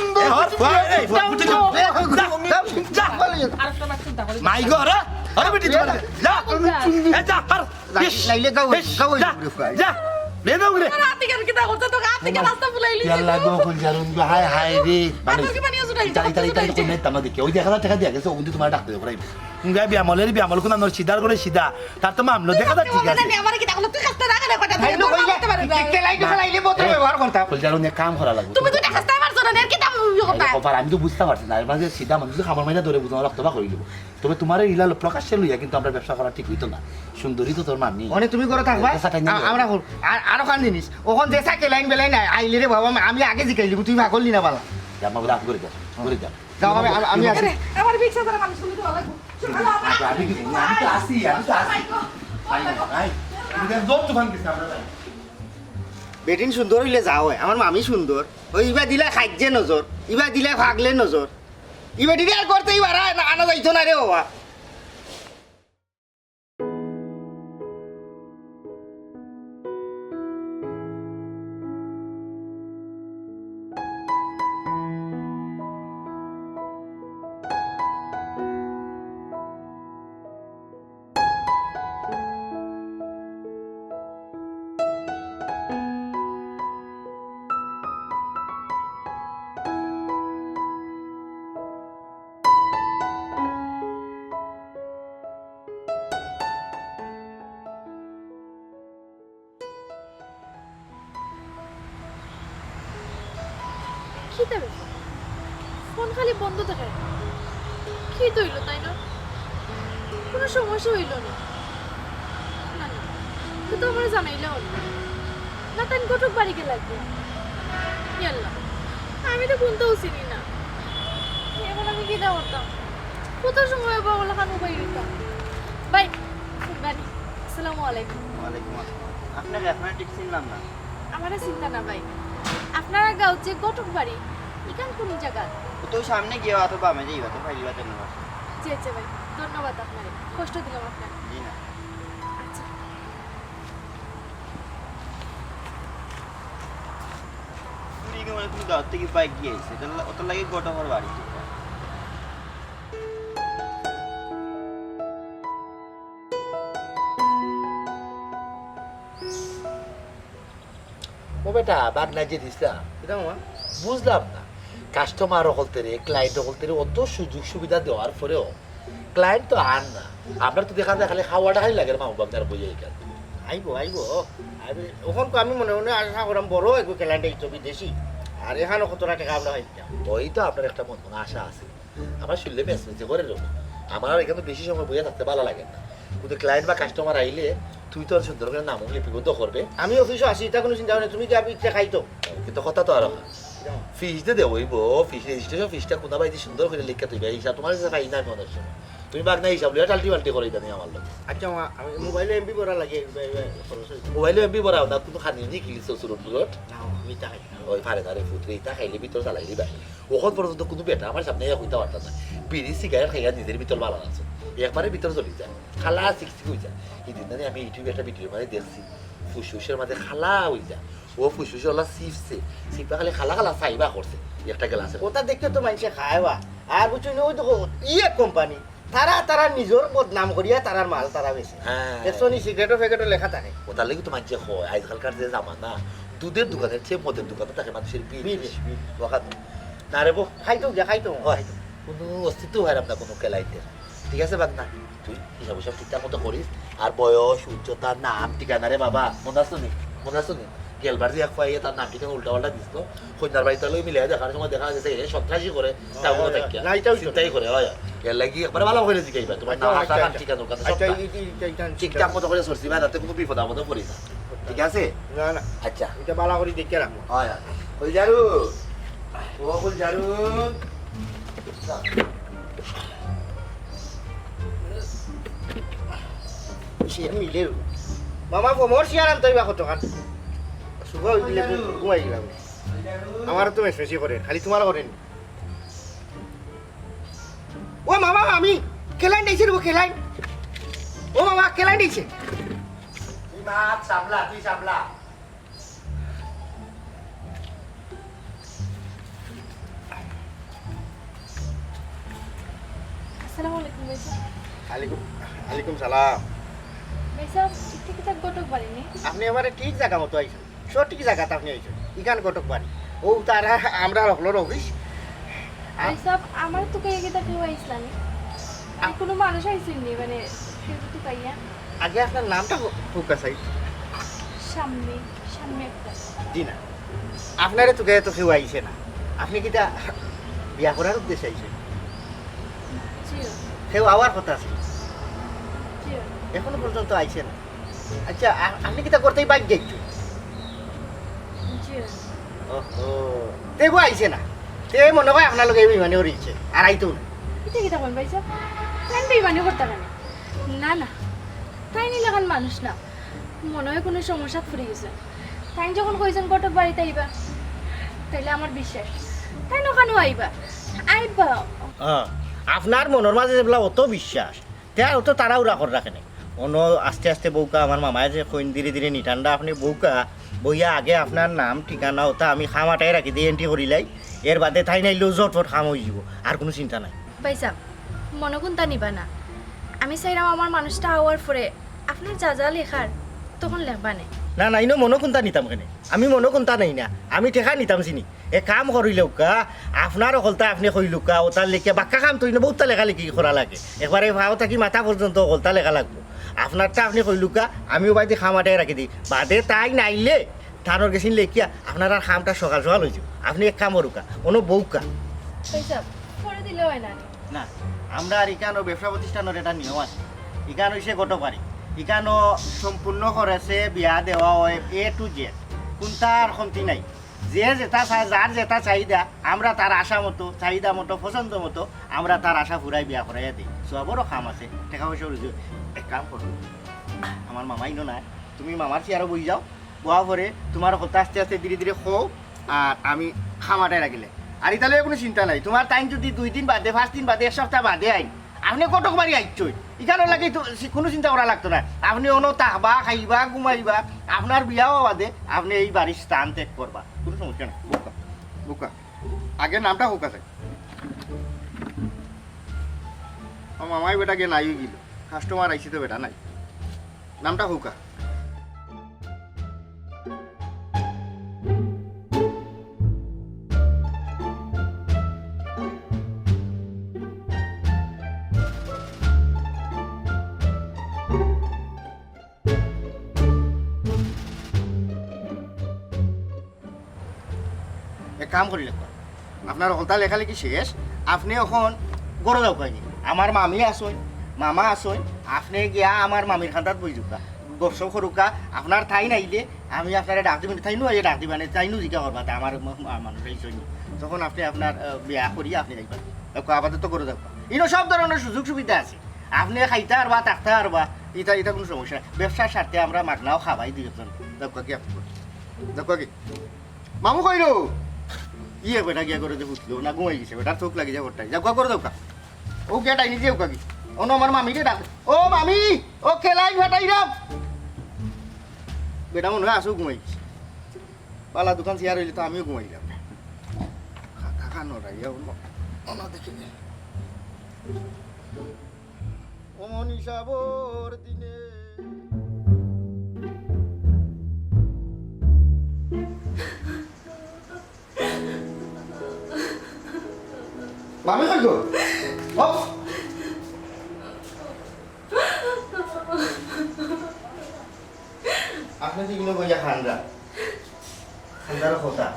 সুন্দর এ, হর, কিছু হর, এই, হর, যা, যা, যা। আরেকটা বার চিন্তা করি। মাই গো, হর, হর, বেটি, তোমার, যা। এ, যা, হর। ইস, লাইলে গাও, ইস, গাও, যা, গাও। যা। রে দাও রে। তোর হাতে কেন কিতা করছে? তোর হাত থেকে রাস্তা ফুলাইলি। ইয়াল্লা গো, ফুল জারুন গো, হায়, হায় রে। আর তোর কি পানি আছে? ইতা, ইতা, ইতা, ইতা, ইতা, ইতা, ইতা, দেখি, ওই যে এক হাজার টেকা দিয়া গেছে, ওগুন দি তোমার ডাকতে দেবো, রাইম। তুমি গায়ে বিয়ামলের বিয়ামল কোন আনোর সিধার করে সিধা। তার তো মামলা দেখা যাচ্ছে, ঠিক আছে। আমারে কিতা করলো? তুই কাজটা না করে কথা ভাই, বলতে পারবে না। কে লাইট জ্বালাইলে বোতল ব্যবহার করতাম। বলছি, আর অনেক কাম করা লাগবে। তুমি তো দেখা যায় আমার জন্য এর কিতা ইয়ে কথা? আরে কপাল, আমি তো বুঝতে পারছি না। এর মাঝে সিধা মানুষ তো খাবার মাইনা ধরে বুঝানো রক্ত বা করিল। তবে তোমার এই ইলালো প্রকাশ্যে লইয়া কিন্তু আমরা ব্যবসা করা ঠিক হইতো না। সুন্দরী তো তোর মামি। মানে তুমি করে থাকবা? এটা সাটাই নিয়ে আ-, আমরা করব। আর, আরো খান জিনিস। ওখান যে সাইকেল লাইন বেলাইন আইলে রে বাবা, আমি, আমি আগে জিকাইলি, তুই ভাগল নি না বালা। যা, মা, বলে, আপনি করে যাও, করে যাও। যাও, আমি, আমি, আমি আসি। আরে, আমার রিক্সা ধরে মানুষ শুনতে ভালো লাগবে। আচ্ছা, আমি কি, আমি তো আসি, আমি তো আসি। ভাই, ভাই, তুমি তো জোর তুফান দিছে আমরা ভাই। বেটিন সুন্দর হইলে যা হয়, আমার মামি সুন্দর। ওই ইবা দিলে খাইজে নজর, ইবা দিলে ফাগলে নজর। ই বেটিরে আর করতে ইবার আয় না, আনা যাইতো না রে বাবা। কিতা ব্যাপার? ফোন খালি বন্ধ দেখায়। কিতা অইলো তাইনর? কুনু সমস্যা অইলো নি? না, না, ইতা তো আমারে জানাইলা অইলো। না, তাইন ঘটক বাড়ি গেলা গি? ইয়াল্লা, আমি তো কুন্তাউ চিনি না। এখন আমি কিতা করতাম? কত সময় অইবো অলাখান উবাই রইতাম। ভাই, বাড়ি। আসসালামু আলাইকুম। ওয়ালাইকুম আসসালাম। আপনারে এখনো ঠিক চিনলাম না। আমারে চিনতা না ভাই। আপনারার গাঁওত যে ঘটক বাড়ি, ইখান কুন জাগাত? অউ তো সামনে গিয়া অত বামে যাইবা তো, পাইলিবা তো না। জি আচ্ছা ভাই, ধন্যবাদ আপনারে। কষ্ট দিলাম আপনারে। জি না। আচ্ছা। তুমি কি মানে তুমি গাঁও থাকি বাইক গিয়া আইছে, অটার লা-, অটার লাগি ঘটকর বাড়ি। ও বেটা, বাগনা যে দিছলা। কিতা মামা? বুঝলাম না। কাস্টমার অকলতরে, ক্লায়েন্ট অকলতরে অত সুযোগ সুবিধা দেওয়ার পরেও ক্লায়েন্ট তো আর না। আমরা তো দেখা যায় খালি খাওয়াটা খালি লাগে মামু বাগনার বইয়া এখানে। আইবো, আইবো। আইবো। অখন তো আমি মনে মনে আশা করাম বড় এগু ক্লায়েন্ট আইতো বিদেশি। আর এখানো কতটা টেকা আমরা পাইতাম। ওই তো আপনার একটা মন মনে আশা আছে। আমার শুনলে মেসমেসে করে রকম। আমার আর এখানে বেশি সময় বইয়া থাকতে ভালো লাগে না। কিন্তু ক্লায়েন্ট বা কাস্টমার আইলে তুই তো আর সুন্দর করে নাম লিপিবদ্ধ করবে। আমি অফিসো আছি, ইতা কুনু চিন্তা নাই, তুমি কি আমি ইচ্ছা খাইতো? কিন্তু কথা তো আরো ফিস দে দেওয়া অইবো, ফিস, রেজিস্ট্রেশন ফিসটা কোনা বাড়িতে সুন্দর করে লিখে তুই ভাই, হিসাব তোমার কাছে পাই না আমি অনেক সময়। তুমি বাগনা হিসাব লইয়া টাল্টি বাল্টি করো ইদানিং আমার লগে। আচ্ছা, মা, আমি মোবাইলো এমবি ভরা লাগে, এ, এ, খরচ অইছে। মোবাইলো এমবি ভরাও না, কুনু খানি নি কিলিছো সুরত বুরত? না, আমি ইতা খাই না। ওই ফারে ফারে ফুতরে, ইতা খাইলে ভিতর চালাইলি ভাই। অখন পর্যন্ত কুনু বেটা আমার সামনে ইয়া কইতা পারতা না। বিড়ি সিগারেট খাইয়া নিজের ভিতর বালা আছে। একবারে ভিতর জ্বলি যায়। খালা সিকসিক অই যায়। ইদিন জানি আমি YouTube একটা ভিডিওর মাঝে দেখছি। ফুসফুসের মাঝে খালা অই যায়। ও ফুসফুসে ওলা চিপসে, চিপা খালি খালা খালা চাইবা করছে। একটা গ্লাসের। ওটা দেখতে তো মানষে খায় বা। আর বুঝছো নি, ওই দেখো, ইয়ে কোম্পানি। তারা, তারা নিজর বদনাম করিয়া তারার মাল তারা বেচে। হ্যাঁ। দেখছো নি, সিগারেটো ফ্যাকেটো লেখা থাকে। ওটার লাগি তো মানষে কয়, আজকালকার যে জামানা, দুধের দোকানের চেয়ে মদের দোকানে থাকে মানুষের ভিড় ভিড়, বেশি। ভিড়। ওখান না রে বো। খাইতো গিয়া, খাইতো। কুনু অস্তিত্ব হারাম না কুনু খেলাইতে। ঠিক আছে বাদ না, তুই হিসাব হিসাব ঠিকঠাক মতো করিস। আর বয়স, উচ্চতা, নাম, ঠিকানা রে বাবা, মনে আছে নি? মনে আছে নি? গেলবার যে এক পাইয়ে তার নাম ঠিকানা উল্টা পাল্টা দিস তো, কইন্যার বাড়িত লই মিলাই দেখার সময় দেখা গেছে এ সন্ত্রাসী করে, তা কোনো হয়, থাকে না, এটাও তো চিন্তাই করে, হয়। এর লাগি একবার ভালা করি জিগাইবা, তোমার আচ্ছা, নাম, আচ্ছা, আশা, নাম, আচ্ছা। ঠিকানা, ওখানে আচ্ছা, সবটা। এই, এই, এই, এই, এই, ঠিকঠাক মতো করে চলছি, ভাই, যাতে কোনো বিপদ আপদে পড়ি না। ঠিক আছে? না, না। আচ্ছা। এটা ভালা করি দেখে রাখবো। হয়, হয়। ফুলঝাড়ু, ও ফুলঝাড়ু। সে মিলে। মামা, কোমর শিয়ার আনতে হইবা কতখান? সুগা হই দিলে ঘু-, ঘুমাই গেলাম। আমারও তো মেশমেশি করে, খালি তোমার করেনি। ও মামা, আমি খেলাইন দিছে রে, ও খেলাইন। ও মামা, খেলাইন দিছে। তুই মাত সামলা, তুই সামলা। আসসালামু আলাইকুম ভাইসাব। আলাইকুম, আলাইকুম সালাম। ভাইসাব, ইটা কিতা ঘটক বাড়ি নি? আপনি আমারে ঠিক জাগা মতো আইছইন, সঠিক জাগাত আপনি আইছইন। ইখান ঘটক বাড়ি, ও তারা আমরা হকলর অফিস। আ- ভাইসাব, আমার তো কই কিতা কেউ আইছলা নি? আর কোনো মানুষ আইছইন নি, মানে, কেউ তো তুকাইয়া? আগে আপনার নামটা কো-, কউক্কা চাই। সামনে, সামনে একটা। জি না, আপনারে তুকাইয়া তো কেউ আইছে না। আপনি কিতা বিয়া করার উদ্দেশ্যে আইছেন? জি। কেউ আওয়ার কথা আছে? জি। এখনো পর্যন্ত আইছে না। আচ্ছা, আ-, আপনি কিতা করতেই বাইক যাইতো? জি। ওহো, তে বউ আইছে না। তে মনে হয় আপনার লগে বেইমানি করিছে, আর আইতো না। ইটা কিতা কইন ভাইসাব? তাইন বেইমানি করতা কেনে? না, না, তাইন ইলাখান মানুষ না। মনে হয় কোনো সমস্যাত পড়ি গেছে। তাইন যখন কইছইন ঘটক বাড়িত আইবা, তাইলে আমার বিশ্বাস তাইন ওখানো আইবা। আইবা। হ্যাঁ, আপনার মনর মাঝে যেবলা অত বিশ্বাস, তে আর অত তাড়াহুড়া কররা কেনে? অনো আস্তে আস্তে বউক্কা, আমার মামায় যে কইন ধীরে ধীরে নিটান্ডা, আপনি বউক্কা বইয়া আগে আপনার নাম ঠিকানা ওটা আমি খাম আটাই রাখি দেই, entry করিলাই। এর বাদে তাইন আইলেও ঝটফট খাম অইযিবো, আর কোনো চিন্তা নাই। ভাইসাব, মনো কুন্তা নিবা না। আমি চাইরাম আমার মানুষটা আওয়ার পরে আপনার যা যা লেখার তখন লেখবা নে। না, না, ইনো মনো কুন্তা নিতাম কেনে? আমি মনো কুন্তা নেই না, আমি টেকা নিতাম চিনি। এক কাম করিলাউক্কা, আপনার অকলতা আপনি কইলাউক্কা, ওটার লেখিয়া বাক্কা কাম তো ইনো বউততা লেখালেখি করা লাগে। একবারে পাও থাকি মাথা পর্যন্ত অকলতা লেখা লাগবো। আপনারটা আপনি কইলাউক্কা, আমি ওবায়দি খাম আটাই রাখি দেই। বাদে তাইন আইলে তানর গেছিন লেখিয়া আপনার আর খামটা সকাল সকাল অইযিবো। আপনি এক কাম করুক্কা, অনো বউক্কা। ভাইসাব, পরে দিলে অয় না নি? না, আমরার ইকানো ব্যবসা প্রতিষ্ঠানর একটা নিয়ম আছে। ইকান অইছে ঘটক বাড়ি। ইকানো সম্পূর্ণ খরচে বিয়া দেওয়া অয় A to Z। কুন্তার কমতি নাই। যে যেটা চায়, যার যেটা চাহিদা, আমরা তার আশা মতো, চাহিদা মতো, পছন্দ মতো আমরা তার আশা পুরাই বিয়া করাইয়া দেই। সওয়াবরও কাম আছে, টেকা পয়সা রুজি। এক কাম করো, আমার মামা ইনো নাই, তুমি মামার চেয়ারো বই যাও, বওয়ার পরে তোমার কথা আস্তে আস্তে ধীরে ধীরে কও, আর আমি খাম আটাই রাখিলে। আর ইতালে কোনো চিন্তা নাই, তোমার তাইন যদি দুই দিন বাদে, পাঁচ দিন বাদে, এক সপ্তাহ বাদে আইন, আপনি ঘটক বাড়ি আইছইন, ইকানোর লাগি তো সি-, কোনো চিন্তা করা লাগতো না। আপনি অনো থাকবা, খাইবা, ঘুমাইবা, আপনার বিয়া অওয়া বাদে আপনি এই বাড়ির স্থান ত্যাগ করবা, কোনো সমস্যা নাই। বউক্কা, বউক্কা, আগে নামটা কউক্কা চাই। ও মামাই বেটা গে নাই গেল, কাস্টমার আইছে তো বেটা নাই। নামটা কউক্কা। এক কাম করি লাগবা, আপনার হকলতা লেখালেখি শেষ, আপনি অখন ঘরো যাউক্কা গি। আমার মামি আছইন, মামা আছইন, আপনি গিয়া আমার মামির কান্দাত বই যাউক্কা, গপসপ করুক্কা। আপনার তাইন আইলে আমি আপনারে ডাক দিমু, তাইনও আইয়া ডাক দিবা নে, তাইনও জিকা করবা, তা আমার ম-, মা-, মানুষ আইছইন। তখন আপনি আপনার, আহ, বিয়া করিয়া আপনি যাইবা। যাউক্কা, আপাতত ঘরো যাউক্কা। ইনো সব ধরনের সুযোগ সুবিধা আছে। আপনি খাইতা পারবা, থাকতা পারবা, ইটা, ইটা কোনো সমস্যা নাই। ব্যবসার স্বার্থে আমরা মাগনাও খাবাই দুই একজন। যাউক্কা গি আপনি? যাউক্কা গি? মামু কই রো? ইয়ে বেটা গিয়া করে যে ফুটলো না, ঘুমাই গেছে, বেটার চোখ লাগি যায় ওটাই। যাউক্কা, ঘরো যাউক্কা। ও গেট আইনি যে যাউক্কা গি। অনো আমার মামিরে ডাক। ও মামি, ও খেলাই ফাটাই রাম। বেটা মনে হয় আসো ঘুমাই গেছে। বালা দুখান চেয়ার অইলে তো আমিও ঘুমাইলাম। খাতা খান ওরাইয়া অনো, অনো দেখি। অমন হিসাবর দিনে। মামি কই গো? অফ। আপনে যে ইগুলো কইয়া খান্দরা, খান্দার কথা,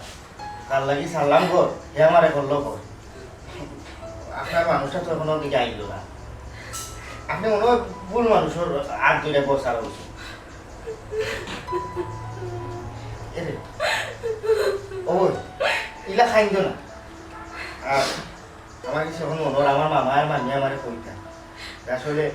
কার লাগি সারলাম ঘর, হে আমারে করলো ঘর। আপনার মানুষটা তো এখনো দিকে আইলো না। আপনে মনে হয় ভুল মানুষর আত ধরে ঘর সারা উচিত। এরে, ও, ইলা খাইন্দ না। আর আমার কাছে এখন মনে হয় আমার মামা আর মামি আমারে কইতা। আসলে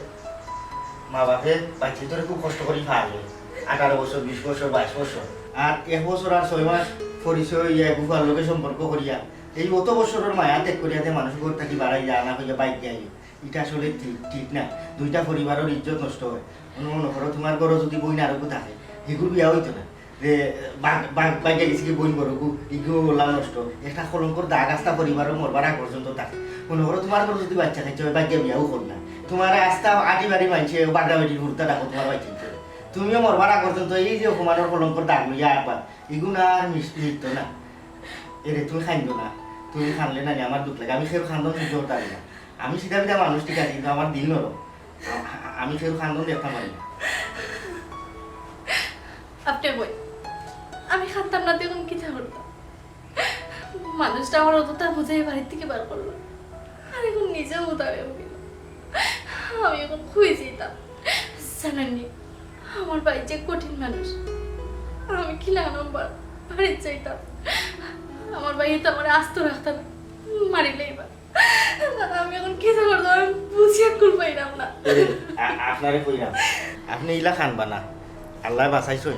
মা বাপে বাচ্চাইন্তরে খুব কষ্ট করি পালে, আঠারো বছর, বিশ বছর, বাইশ বছর। আর এক বছর আর ছয় মাস পরিচয় অইয়া, এক ফুয়ার লগে সম্পর্ক করিয়া, এই অত বছরর মায়া ত্যাগ করিয়া যে মানুষ ঘর থাকি বাড়াই যায় না, কইয়া বাইক দিয়ে আইও। ইটা আসলে ঠিক, ঠিক না। দুইটা পরিবারর ইজ্জত নষ্ট হয়। মনে মনে করো, তোমার ঘরো যদি বইন আরোগু থাকে, হিগুর বিয়া হইতো না। যে বাগ-, বাগ-, বাইকে গেছে কি বইন বড়গু, ইগু ওলা নষ্ট। একটা কলঙ্কর দাগ আস্তা পরিবারও মরবার আগ পর্যন্ত থাকে। মনে করো, তোমার ঘরো যদি বাচ্চা কাচ্চা হয়, বাইকে বিয়াও কর না। তোমার আস্তা আটি বাড়ি মানছে, বাগড়া বেটির হুরুতা ডাকো তোমার বাচ্চা। তুমিও মরবার আগ পর্যন্ত এই যে অপমানর কলঙ্কর দাগ লইয়া আবার, ইগু না আর মিশ-, মিটতো না। এরে, তুমি খাইন্দ না। তুমি খানলে না নি আমার দুখ লাগে। আমি কেউ খান্দন সহ্য করতে পারি না। আমি সিধা সিধা মানুষ, ঠিক আছে, কিন্তু আমার দিল নরম। আ-, আ-, আমি কেউ খান্দন দেখতাম পারি না। আপনি বই, আমি খানতাম না, তখন কিতা করতাম? মানুষটা আমার অতটা বুঝাই বাড়ির থেকে বার করলো, আর এখন নিজেও উদারে উঠিল। আমি এখন খুঁজে যেতাম, জানেননি, আমার ভাই যে কঠিন মানুষ, আমি কি লাগানো বাড়ির চাইতাম। আমার ভাই তো আমার আস্ত রাখতাম না, মারিলেই বা। আমি এখন কিতা করতাম, আমি বুঝিয়া কুল পাইলাম না। এরে, আ-, আপনারে কইলাম, আপনি ইলা খানবা না, আল্লাহ বাঁচাইছইন।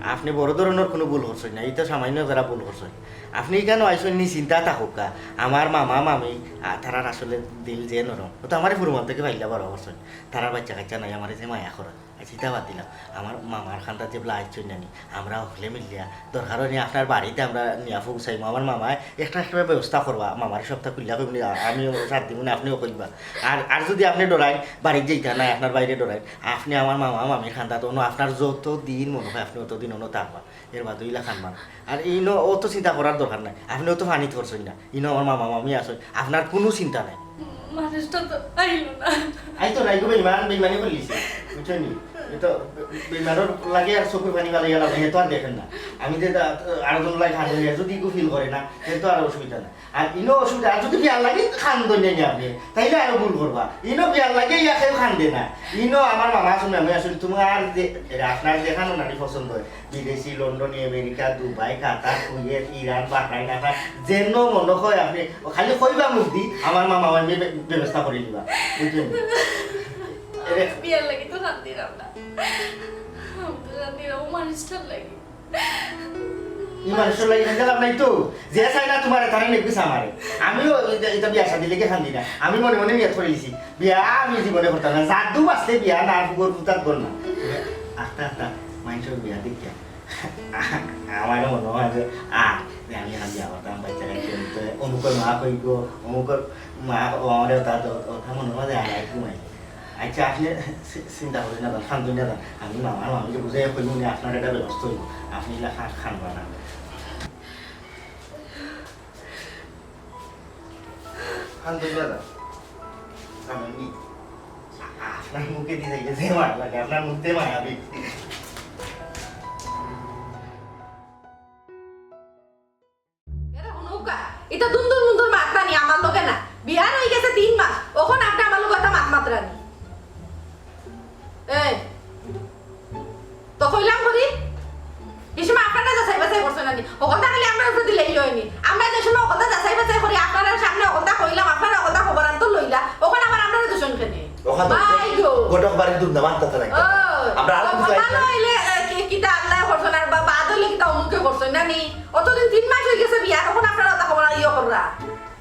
আপনি বড় ধরনের কোনো ভুল করছইন না, ইটা সামান্য যারা ভুল করছইন। আপনি এখানে আইছইন নি চিন্তা থাকুক্কা, আমার মামা মামি, আ, তারার আসলে দিল যে নরম, ও তো আমারে ফুরমান থেকে ফাইলা বড় করছইন। তারার বাচ্চা কাচ্চা নাই, আমারে যে মায়া করা। আচ্ছা, ইটা বাদ দিলাম। আমার মামার খান্দাত যে বলা আইছইন নানি, আমরা হকলে মিলিয়া দরকার অইলে আপনার বাড়িতে আমরা নিয়া পৌঁছাইমু। আমার মামায় একটা একটা ব্যবস্থা করবা, মামার সবটা খুলিয়া কইমু নি, আ-, আমিও সাথ দিমু নি, আপনিও কইবা। আর, আর যদি আপনি ডরাইন, বাড়িত যাইতা না, আপনার বাইরে ডরাইন, আপনি আমার মামা মামির খান্দাত অনো আপনার যত দিন মনে হয় আপনি অত দিন অনো থাকবা। এর বাদে ইলা খান মান। আর ইনো অত চিন্তা করার দরকার নাই, আপনি অত ফানিত করছইন না। ইনো আমার মামা মামি আছইন, আপনার কুনু চিন্তা নাই। মানুষটা তো আইলো না। আইতো না, ইগু বেইমান, বেইমানি করিলিছে। বুঝছইন নি? এ তো বে-, বেইমানর লাগি আর চকুর পানি বালাই গেল, হে তো আর দেখের না। আমি যে তা-, আরো জন লাই খান হইয়া যদি ইগু feel করে না, হে তো আর অসুবিধা না। আর ইনো অসুবিধা, আর যদি বিয়ার লাগি খান দইলেন আপনি, তাইলে আরো ভুল করবা। ইনো বিয়ার লাগি ইয়া কেউ খান দে না। ইনো আমার মামা আছইন, আমি আছইন, তোমার যে, এরা আপনার যেখানো নারী পছন্দ হয়, বিদেশি, লন্ডনি, আমেরিকা, দুবাই, কাতার, কুয়েত, ইরান, বাহরাইন, আপনার যেন মনে হয় আপনি খালি কইবা মুখ দি, আমার মামা আমি ব্য-, ব্যবস্থা করে দিবা। বুঝলেন? এরে- বিয়ার লাগি তো খান দিলাম না। আমি তো খান দিলাম, ও মানুষটার লাগি। ই মানুষর লাগি খান দিলাম নাই তো। যে চাই না তোমারে, তারে নেবি আমারে। আমিও এটা, এটা বিয়া শাদি লেগে খান দি না। আমি মনে মনে নিয়ত করে দিছি। বিয়া আমি জীবনে করতাম না। জাদু আছে বিয়া না, ফুগর ফুতাত বল না। আস্তে আস্তে মানুষর বিয়া দেখিয়া। আমারও মনে হয় যে, আ, যে আমি আজ যাওয়াতাম, বাচ্চা কাচ্চা হইতো, অমুকর মা কইব, অমুকর মা, ও আমারে ওটা, ওটা মনে হয় যে আর এক ঘুমাই। আচ্ছা, আপনি চি-, চিন্তা করেন না, খান দুনিয়া যান। আমি মামার মামিকে বুঝাই কইব, উনি আপনার একটা ব্যবস্থা হইব। আপনি এলা খান, খান বানা। খান দুনিয়া যান। খান নি। আপনার মুখে দিয়ে যাইলে যে মায়া লাগে, আপনার মুখ দিয়ে মায়া বেশি। এরে হুনুকা, ইতা দুন্দুর মুন্দুর মাতরা নি আমার লগে না। বিয়ার হই গেছে তিন মাস, অখন আপনে আমার লগে একটা মাত মাতরা নি। এ, তো কইলাম করি, ই সময় আপনারা যাচাই বাছাই করছইন না নি? হকলতা খালি আমরার উপরে দিলেই অয় নি। আমরা যে সময় হকলতা যাচাই বাছাই করি, আপনারার সামনে হকলতা কইলাম, আপনারা হকলতা খবরান্ত লইলা, অখন আবার আমরারে দূষণ কেনে? অখান তো ভাই গো। ঘটক বাড়ির দুধ না মানতে থাকে। ও, আমরা আরো তো বুঝাই কথা পারি। নইলে, এ, কি, কিতা আল্লাহ করছইন আর বা-, বাদ হইলে কিতা অমুকে করছইন না নি? অতদিন তিন মাস হই গেছে বিয়ার, অখন আপনারা অতা খবর ইয়ে কররা।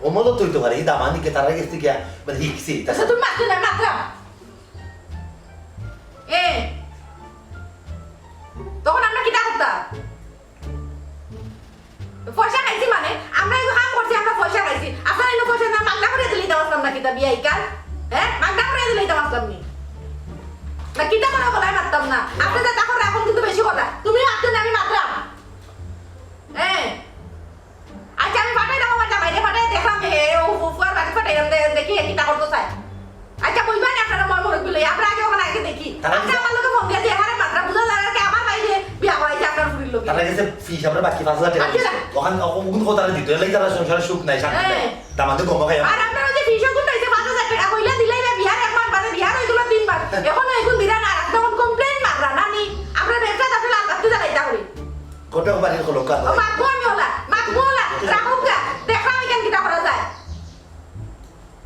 ও মদত হইতে পারে, এই দামানি কে তারা গেছে গিয়া, মানে, হিকছি, তা আচ্ছা, তুমি মাতলে না, মাতরা। এ, তখন আমরা কিতা করতাম? পয়সা খাইছি মানে? আমরা ইগু কাম করছি, আমরা পয়সা খাইছি। আপনারা ইনো পয়সা না মাগনা করিয়া দিলে দিতাম আসলাম না কিতা বিয়া ইকার? হ্যাঁ? মাগনা করিয়া দিলে দিতাম আসলাম নি? না কিতা করে বলাই মারতাম না। আপনি যে তা করে এখন কিন্তু বেশি কথা। তুমি মাততে না, আমি মাতলাম। হ্যাঁ? আচ্ছা, আমি পাঠাই দাও আমার জামাইরে, পাঠাই দেখলাম, হে, ও ফু-, ফুয়ার বাড়ি পাঠাই করতো চাই। আচ্ছা, কইবা না আপনারা ময় মুরব্বি লই, আমরা আগে ওখানে আগে দেখি। তারা আচ্ছা, আমার লগে ফোন দিয়া যে হারে মাত্রা বুঝা যায় আর কি, আমার ভাই যে বিয়া করাইছে আপনার ফুরির লগে। তারা গেছে ফিস আমরা বাকি পাঁচ হাজার টাকা আচ্ছা। দিছি। ওখান ওগুন কো তারা দিত, এলাই তারা সংসারে সুখ নাই, শান্তি নাই। হ্যাঁ। দামান্দে গম খাই। আর আপনারা যে ফিস ওগুন পাইছে পাঁচ হাজার টাকা, কইলা দিলাই বা বিয়ার এক মাস বাদে, বিয়ার ওইগুলো তিন মাস। এখন ওইগুন দিরা না, রাখতে এখন কমপ্লেন মাররা না নি। আমরা ব্যবসা তাতে লাল বাতি জ্বালাইতা করি। গোটা বাড়ির হলো কাজ। ও মাগবো আমি ওলা, মাগবো ওলা, রাখুক গা, দেখলাম এখান কিতা করা যায়।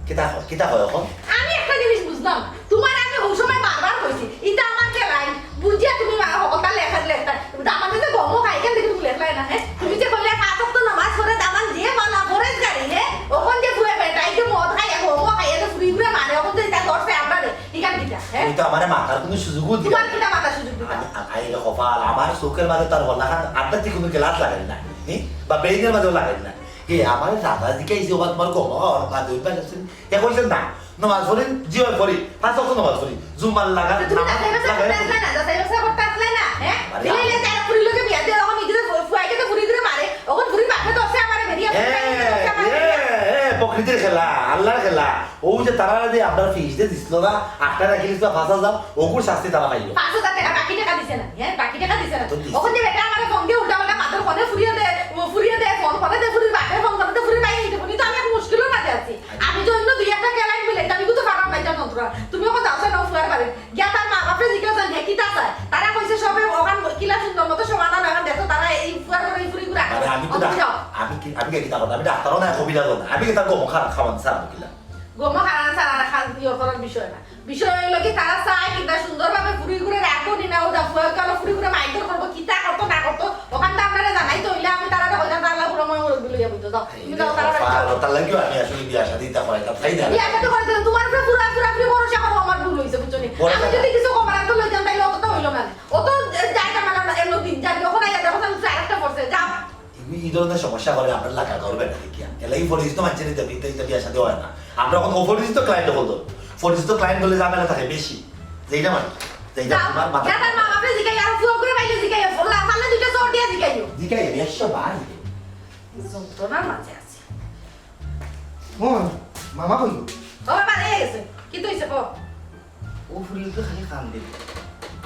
কিতা কয়, কিতা কয় এখন? আমি একটা জিনিস বুঝলাম না। তোমার আমি ওই সময় বারবার কইছি, ইটা আমার খেলাই, বুঝিয়া তুমি মা-, হকলতা লেখার লেখতা। দামান্দে যে গমও খাই, কেন দেখি তুমি লেখলাই না, হ্যাঁ? তুমি যে কইলে পাঁচ ওয়াক্ত নামাজ পড়ে দামান দিয়ে বালা পরেজগারি, হ্যাঁ? ওখান যে ফুয়ে বেটাই যে মদ খাইয়া, গমও খাইয়া, যে ফুরি ফুরে মারে, ওখান যে ইটা ধরছে আমরা রে, ইখান কিতা, হ্যাঁ? তুমি তো আমারে মাতার কোনো সুযোগও দিও তোমার না। কিতা মাতার সুযোগ দিতা? আমি, আ-, আই রে কপাল, আমার চোখের মাঝে তার হলাখান আড্ডা থেকে কোনো গ্লাস লাগাই না, হ্যাঁ? বা বেইনের মাঝেও লাগাই না। এ, আমার দাদা জিকাইছে, ওবা তোমার গমা খাওয়ার বাদ ওই পাশে আছেন। এ কইছেন না, নামাজ পড়ি, জি অয় পড়ি, পাঁচ ওয়াক্ত নামাজ পড়ি, জুমার লাগা, তুমি নামাজ যাচাই বাছাই লাগা। করতে আসলে না, যাচাই বাছাই করতে আসলে না, হ্যাঁ? আরে দিলে আ- ইলে তারা ফুরির লগে বিয়া দিয়ে, এখন নিজে ফু-, ফুয়াইকে তো ফুরি করে মারে, এখন ফুরির বাপে তো আছে আমারে বেরিয়ে, এ, ফুরির বাপে তো আছে আমারে এ, বেরিয়ে। এ, প্রকৃতির খেলা, আল্লাহর খেলা। ও যে তারা যে আপনার ফিস দিয়ে দিছিল না, আটটা রাখি দিছিল পাঁচ হাজার, ওগুর শাস্তি তারা পাইল। পাঁচ হাজার টাকা, বাকি টাকা দিছে না, হ্যাঁ, বাকি টাকা দিছে না। তো দিছে। ওখান যে বেটা আমারে ফোন দিয়ে উল্টা পাল্টা মাথার ফোনে ফুরিয়ে দে, ও ফুরিয়ে দে, ফোন করে দে, ফুরির বাপে ফোন করে দে, ফুরির ভাই নিতে, উনি তো আমি এক মুশকিলর মাঝে আছি। আমি তো অন্য দুই একটা কেলাই মিলে, আমি কিন্তু ফাটাম পাইতাম নতুন। তুমি ওখানে যাও না ফুয়ার বাড়ি। গিয়া তার মা বাপে জিজ্ঞাসা জান, হে কিতা চায়? তারা কইছে সবে ওখান কিলা সুন্দর মতো সমাধান, এখন দেখো তারা এই ফুয়ার করে এই ফুরি করে আরে আমি তো অত ডাক-, যাও। আমি কি, আমি কি কিতা করতাম? আমি ডাক্তারও না, কবিরাজও না। আমি কি তার গম খা-, খাওয়ান স্যার, আমি কিলা? গম খাওয়ান স্যার, আর খান ইয়ে করার বিষয় না। বিষয় হইলো কি, তারা চায় কিতা সুন্দরভাবে ফুরি করে রাখবো নি না, ওটা ফুয়ার কালো ফুরি করে মাইর করবো, কিতা করতো না করতো, ওখান তো আপনারা জানাই তো, হইলে আমি তারা কইতাম, তারা পুরো ময় মুরব্বি লইয়া বইতো, যাও। তুমি যাও, তারা বাড়ি যাও। তার লাগিও আমি আসলে বিয়া শাদী ইতা করাইতাম চাই না। বিয়া শাদী করাইতাম, তোমার উপরে পুরা, পুরাপুরি ভরসা করো, আমার ভুল হইছে, বুঝছো নি? ভরসা আমি যদি কিছু খবর আনতে লইতাম, তাইলে অতটা হইলো না। অত যায় না, মানে, এমন দিন যার যখন আইয়া দেখো, আমি আরেকটা পড়ছে, যাও। এই, এই ধরনের সমস্যা করে আমরা লাগা করবে না দেখিয়া। এলাই পরিচিত মানছে নিতে, বিতে, ইতে বিয়া শাদী হয় না। আমরা এখন অপরিচিত ক্লায়েন্ট হল ধরো। পরিচিত ক্লায়েন্ট হলে ঝামেলা থাকে বেশি। যেইটা মানে, যেইটা যাও, তোমার মাথা যা তার মা বাপে জিগাই, আর ফুয়া করে বাইরে জিগাই, ফোলা ফালে দুইটা চড় দিয়া জিগাইও। জিগাই, একশো বার জিগাই। যন্ত্রণার মাঝে আছি। ও, মামা কই? ও বাবা, এই গেছে। কি তো হইছে, কও? ও ফুরি তো খালি কান্দে।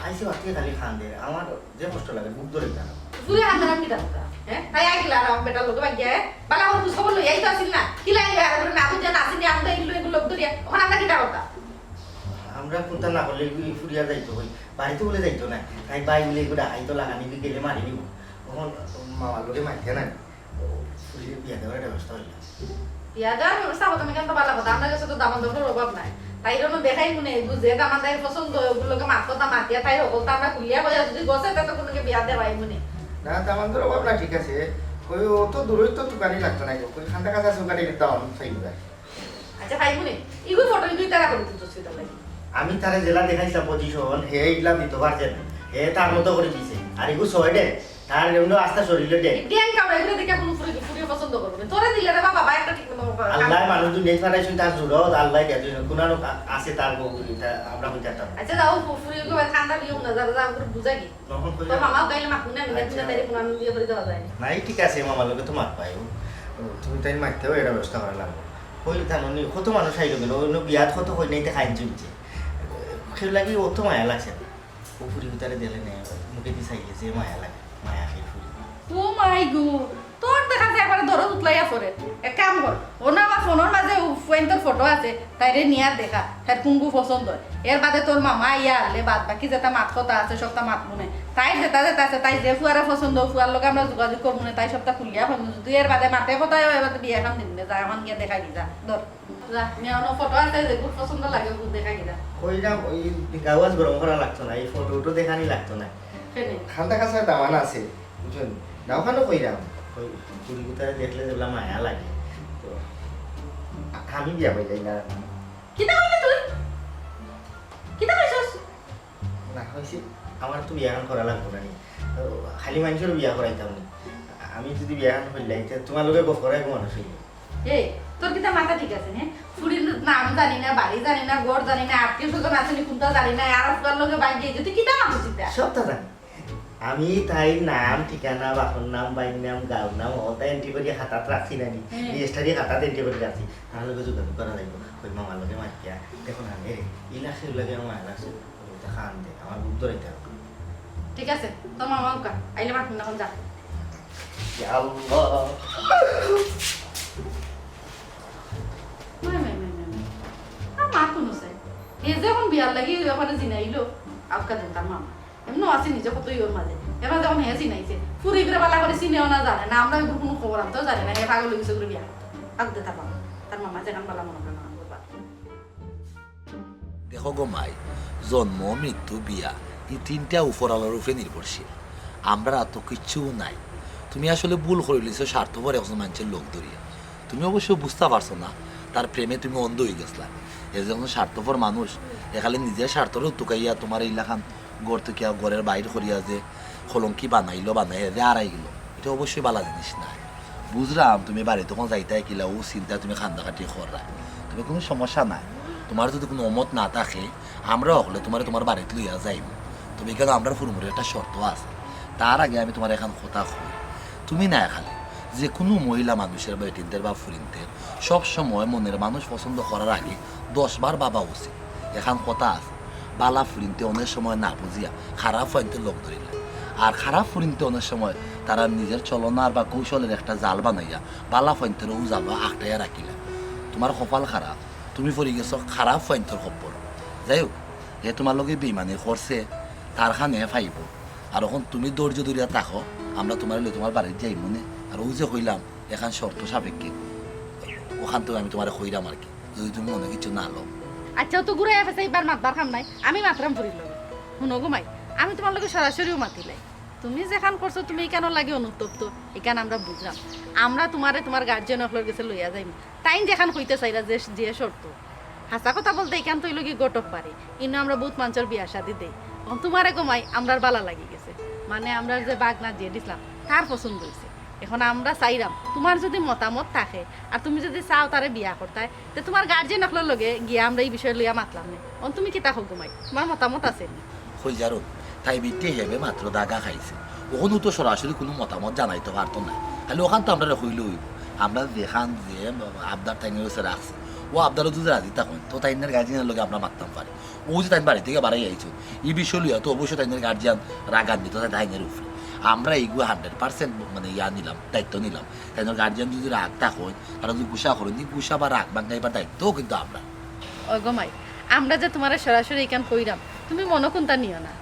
আইছে বাদ থেকে খালি কান্দে। আমার যে কষ্ট লাগে, বুক ধরে যায়। ফুরি কান্দে না, কি ডাক্তার? হ্যাঁ? তাই আইগিলা আর আমার বেটার লগে বাগিয়া, হ্যাঁ? বালা আমার খোঁজ খবর লইয়াই তো আসিল না। কি লাগে আর করে না বুঝে না আসিনি, আমরা এগুলো, এগুলো ধরিয়া। ওখানে আমরা কিতা করতাম? আমরা কোনটা না করলে এগুলো ফুরিয়া যাইতো কই। বাড়িতে বলে যাইতো না। তাই ভাই বলে এগুলো আইতো লাগানি গেলে মারি নিব। তখন মামার লগে মারতে না। ও, ফুরির বিয়া দেওয়ার একটা ব্যবস্থা হইল। বিয়া দেওয়ার ব্যবস্থা হতো, আমি কেন তো বালা কথা, আমরা গেছে তো দামান্দর অভাব নাই। তাই জন্য দেখাই মনে, বুঝে দামান্দ তাই পছন্দ, ওগুলোকে মাত কথা মাতিয়া তাই হকল, তো আমরা খুলিয়া কইয়া যদি গছে, তা তো কোনোকে বিয়া দেওয়াই মনে। না, দামান্দর অভাব না, ঠিক আছে। ওই ও তো দূরই তো দোকানই লাগতো না, ওই খান্দা কাছা দোকানে দাম চাই না। আচ্ছা, ভাই মনে, ইগু ফটো ইগু তারা করে তুলছিস তো ভাই। আমি তারে জেলা দেখাইছিলাম পজিশন, হে ইগলা দিত পারছে না। হে তার মতো করে দিছে। আর ইগু ছয় ডে, তার এমনি আস্তা শরীরে ডে। ড্যাং কামড়া, এগুলো দেখে কোনো ফুরি, ফুরিয়ে পছন্দ করবো না। তোরা দিলে রে বাবা, একটা ঠিক মতো করে। আল্লাহ মানুষ দুনিয়াত পাঠাইছইন, তার জুড়াও আল্লাহ দিয়া দিছইন। কোন লোক আ-, আছে তার বউ, এটা আমরা কই জানতাম। আচ্ছা, যাও, ফু-, ফুরিয়ে গো, ঠান্ডা বিয়ে না, যারা যা করে বুঝা কি? তখন কই তো যাবো? মামাও গাইলে মাখুন না, আমি না, দেখুন না, না। তাই কোনো আমি ইয়ে করে দেওয়া যায় না। নাই, ঠিক আছে, মামার লগে তো মাত পাই। ও, ও, তুমি তাই মারতেও এটা ব্যবস্থা করা লাগবো। কই জানো নি, কত মানুষ আইলো গেল, অন্য বিয়াত কত কই নাই, দেখা আইন চলছে। কেউ লাগি অত মায়া লাগছে না। ও ফুরি উতারে দিলে নে, মুখে দি চাইলে যে মায়া লাগে, মায়া ফিল ফুরি। ও মাই গো, তোর দেখা যায় একবারে দরদ উতলাইয়া পড়ে। এক কাম কর, ও না আমার ফোনের মাঝে ও ফুয়াইন্তর ফটো আছে, তাইরে নিয়া দেখা, তাইর কুঙ্গু পছন্দ হয়। এর বাদে তোর মামা আইয়া আনলে বাদ বাকি যেটা মাত কথা আছে, সবটা মাত মনে। তাই যেটা যেটা আছে, তাই যে ফুয়ারে পছন্দ, ফুয়ার লগে আমরা যোগাযোগ করবো না, তাই সবটা খুলিয়া কইমু। যদি এর বাদে মাতে কথা হয়, এবার তো বিয়া এখন দিন না, যা এখন গিয়া দেখা দি যা, ধর। যা, নিয়া অন্য ফটো আছে, যে গুড পছন্দ লাগে, গুড দেখা গিয়া। কইলাম, ওই গাওয়াজ গরম করা লাগতো না, এই ফটো উটো দেখানি লাগতো না। কেনে? খান্দা কাছা দামান আছে, বুঝছেন? না ওখানে কইলাম, ওই ফুরি উতারে দেখলে যেগুলা মায়া লাগে। তো, আ-, আমি বিয়া হয়ে যাই না। কিতা কইলি তুই? কিতা কইছস? না, হইছে, আমার তো বিয়া এখন করা লাগবো না নি। তো খালি মানুষের বিয়া করাইতাম নি। আমি যদি বিয়া এখন করলাই, তে তোমার লগে গফ করাই মানুষ হইল। এই, তোর কিতা মাথা ঠিক আছে, হ্যাঁ? ফুরির নাম জানি না, বাড়ি জানি না, ঘর জানি না, আত্মীয় স্বজন আছে নি কোনটা জানি না, আর ফুয়ার লগে বাইক গিয়ে তুই কিতা মানুষ চিন্তা? সবটা জানি। আমি তাইর নাম, ঠিকানা, বাপর নাম, ভাইর নাম, গাঁওর নাম, অতা entry করি খাতাত রাখছি না নি? রেজিস্টারি খাতাত entry করি রাখছি। তার লগে যোগাযোগ করা যাইব। কই মামার লগে মাতিয়া, দেখো না রে, ইলাসের লগে আমার লাগছে। ওটা খান দে, আমার বুক ধরে দিতে হবে। ঠিক আছে, তোর মামা উকা, আইলে মাত না, যা। ইয়া আল্লাহ। মাই, মাই, মাই, মাই, মাই। আর মা কোনো চাই। হে যে এখন বিয়ার লাগি ওই ব্যাপারে জিনাইলো, আজকা দিন তার মামা। এমনও আছে নিজে কতই ওর মাঝে। এবার যখন হে জিনাইছে, ফুরি ফিরে বালা করে চিনেও না জানে না, আমরা ওই কোনো খবর আনতেও জানি না, হে পাগল হয়ে গেছে ওগুলো বিয়া করতে। আগ দে তার মামা, তার মামা যেখান বালা মনে করে না করবা। দেখো গো মাই, জন্ম, মৃত্যু, বিয়া, এই তিনটা উপরআলার উপরে নির্ভরশীল। আমরার আতো কিচ্ছু নাই। তুমি আসলে ভুল করিলিছো স্বার্থপর একজন মানুষের লোক ধরিয়া। তুমি অবশ্য বুঝতা পারছো না, তার প্রেমে তুমি অন্ধ হয়ে গেছলা। এ যে একজন স্বার্থপর মানুষ, এখানে নিজের স্বার্থরে তুকাইয়া তোমার এই লাখান ঘর থেকে ঘরের বাইর করিয়া যে কলঙ্কি বানাইলো, বানাইয়া যে আড়াই গেল, এটা অবশ্যই ভালো জিনিস না। বুঝলাম তুমি বাড়ি তখন যাইতায় কিলা, ও চিন্তা তুমি কান্দাকাটি কররা, তবে কোনো সমস্যা নাই। তোমার যদি কোনো অমত না থাকে, আমরা হকলে তোমারে তোমার বাড়িত লইয়া যাইমু। তবে এখানে আমরার ফুরুমুরুর একটা শর্ত আছে, তার আগে আমি তোমার এখান কথা কই। তুমি না এখানে যে কোনো মহিলা মানুষের বা বেটিনদের বা ফুরিনদের সব সময় মনের মানুষ পছন্দ করার আগে দশ বার ভাবা উচিত। এখান কথা আছে, বালা ফুরিনতে অনেক সময় না বুঝিয়া খারাপ ফুয়াইন্তর লগ ধরিলা, আর খারাপ ফুরিনতে অনেক সময় তারা নিজের চলনার বা কৌশলের একটা জাল বানাইয়া বালা ফুয়াইন্তর ও জাল আটকাইয়া রাখিলা। তোমার কপাল খারাপ, তুমি পড়ি গেছো খারাপ ফুয়াইন্তর খপ্পর। যাই হোক, হে তোমার লগে বেইমানি করছে, তার খানে পাইব। আর এখন তুমি ধৈর্য ধরিয়া থাকো, আমরা তোমার লই তোমার বাড়িত যাইমু নে। আর ও যে কইলাম, এখান শর্ত সাপেক্ষে, ওখান তো আমি তোমারে কইরাম আর কি, যদি তুমি মনে কিছু না লও। আচ্ছা, ও তো ঘুরাইয়া ফেসাইবার মাতবার কাম নাই, আমি মাতরাম ফুরির লগে। হুনো গো মাই, আমি তোমার লগে সরাসরিও মাতিলাই। তুমি যেখান করছো, তুমি ইখানর লাগি অনুতপ্ত, ইখান আমরা বুঝরাম। আমরা তোমারে তোমার গার্জিয়ান অকলর গেছে লইয়া যাইমু। তাইন যেখান কইতা চাইরা যে, যে শর্ত। হাছা কথা বলতে ইখান তো অইলো গি ঘটক বাড়ি। ইনো আমরা বউত মানষর বিয়া শাদি দেই। এখন তোমারে গো মাই, আমরার বালা লাগি গেছে। মানে আমরার যে বাগনা যে দিছলাম, তার পছন্দ অইছে। এখন আমরা চাইরাম, তোমার যদি মতামত থাকে, আর তুমি যদি চাও তারে বিয়া করতায়, তে তোমার গার্জিয়ান অকলর লগে গিয়া আমরা ই বিষয় লইয়া মাতলাম নে। অন তুমি কিতা কও গো মাই? তোমার মতামত আছে নি? কই জানো, তাই বিটে হেবে মাত্র দাগা খাইছে। ওখানেও তো সরাসরি কোনো মতামত জানাইতে পারতো না। খালি ওখান তো আমরা কইলে অইব। আমরা যেখান যে আবদার তাইনের কাছে রাখছি, ও আবদারও যদি রাজি থাকইন, তো তাইনের গার্জিয়ানর লগে আমরা মাততাম পারি। ও যে তাইন বাড়ি থেকে বাড়াই আইছো, এই বিষয় লইয়া তো অবশ্যই তাইনের গার্জিয়ান রাগান্বিত, তাই তাইনের উপরে। আমরা এইগুলো হান্ড্রেড পার্সেন্ট মানে ইয়া নিলাম, দায়িত্ব নিলাম। তাইনের গার্জিয়ান যদি রাগ থাকইন, তারা যদি গুসা করইন, এই গুসা বা রাগ ভাঙ্গাইবার দায়িত্বও কিন্তু আমরা। ওই গো মাই, আমরা যে তোমারে সরাসরি ইখান কইরাম, তুমি মনো কুনতা নিও না।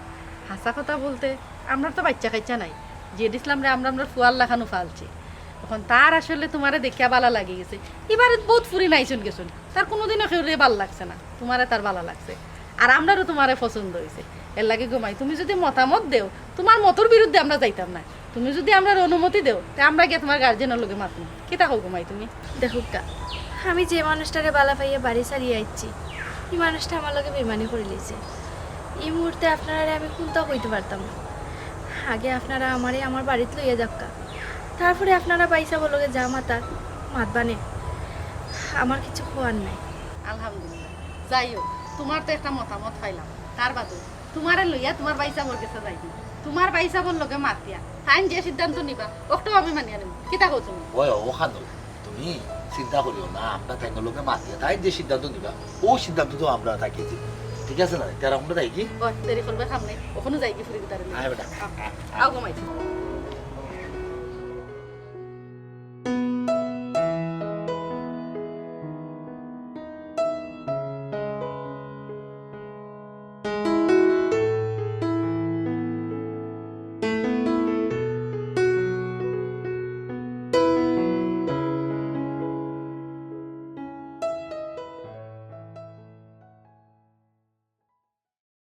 হাছা কথা বলতে, আমরার তো বাইচ্চা কাইচ্চা নাই। যে দিছলাম রে, আমরা আমরার ফুয়ার লাখানউ ফালছি। এখন তার আসলে তোমারে দেখিয়া বালা লাগি গেছে। ইবারে বউত ফুরিন আইছইন গেছইন, তার কোনোদিনও কেউরে বালা লাগছে না, তোমারে তার বালা লাগছে। আর আমরারও তোমারে পছন্দ অইছে। এর লাগি গো মাই, তুমি যদি মতামত দেও, তোমার মতর বিরুদ্ধে আমরা যাইতাম না। তুমি যদি আমরারে অনুমতি দেও, তে আমরা গিয়া তোমার গার্জিয়ানর লগে মাতমু। কিতা কও গো মাই তুমি? দেখউক্কা, আমি যে মানুষটারে বালা পাইয়া বাড়ি ছাড়িয়া আইছি, ই মানুষটা আমার লগে বেইমানি করিলিছে। ই মুহূর্তে আপনারারে আমি কুনতা কইতে পারতাম না। আগে আপনারা আমারে আমার বাড়িত লইয়া যাউক্কা, তারপরে আপনারা ভাইসাবর লগে যা মাতার মাতবা নে, আমার কিছু কওয়ার নাই। আলহামদুলিল্লাহ, যাই হোক, তোমার তো একটা মতামত পাইলাম, তার বাদে তোমারে লইয়া তোমার ভাইসাবর গেছে যাইমু। তোমার ভাইসাবর লগে মাতিয়া তাইন যে সিদ্ধান্ত নিবা, অকটাউ আমি মানিয়া নিমু। কিতা কও তুমি? ওই, ওখানো তুমি চিন্তা করিও না, আমরা তাইনর লগে মাতিয়া তাইন যে সিদ্ধান্ত নিবা, ও সিদ্ধান্ত তো আমরা তাকে দিব। ঠিক আছে না? তারা আমরা তাই কি? ওই, দেরি করবার কাম নাই, ওখানো যাই কি ফুরি তারে লইয়া। আয় বেটা। আও, আও গো মাই।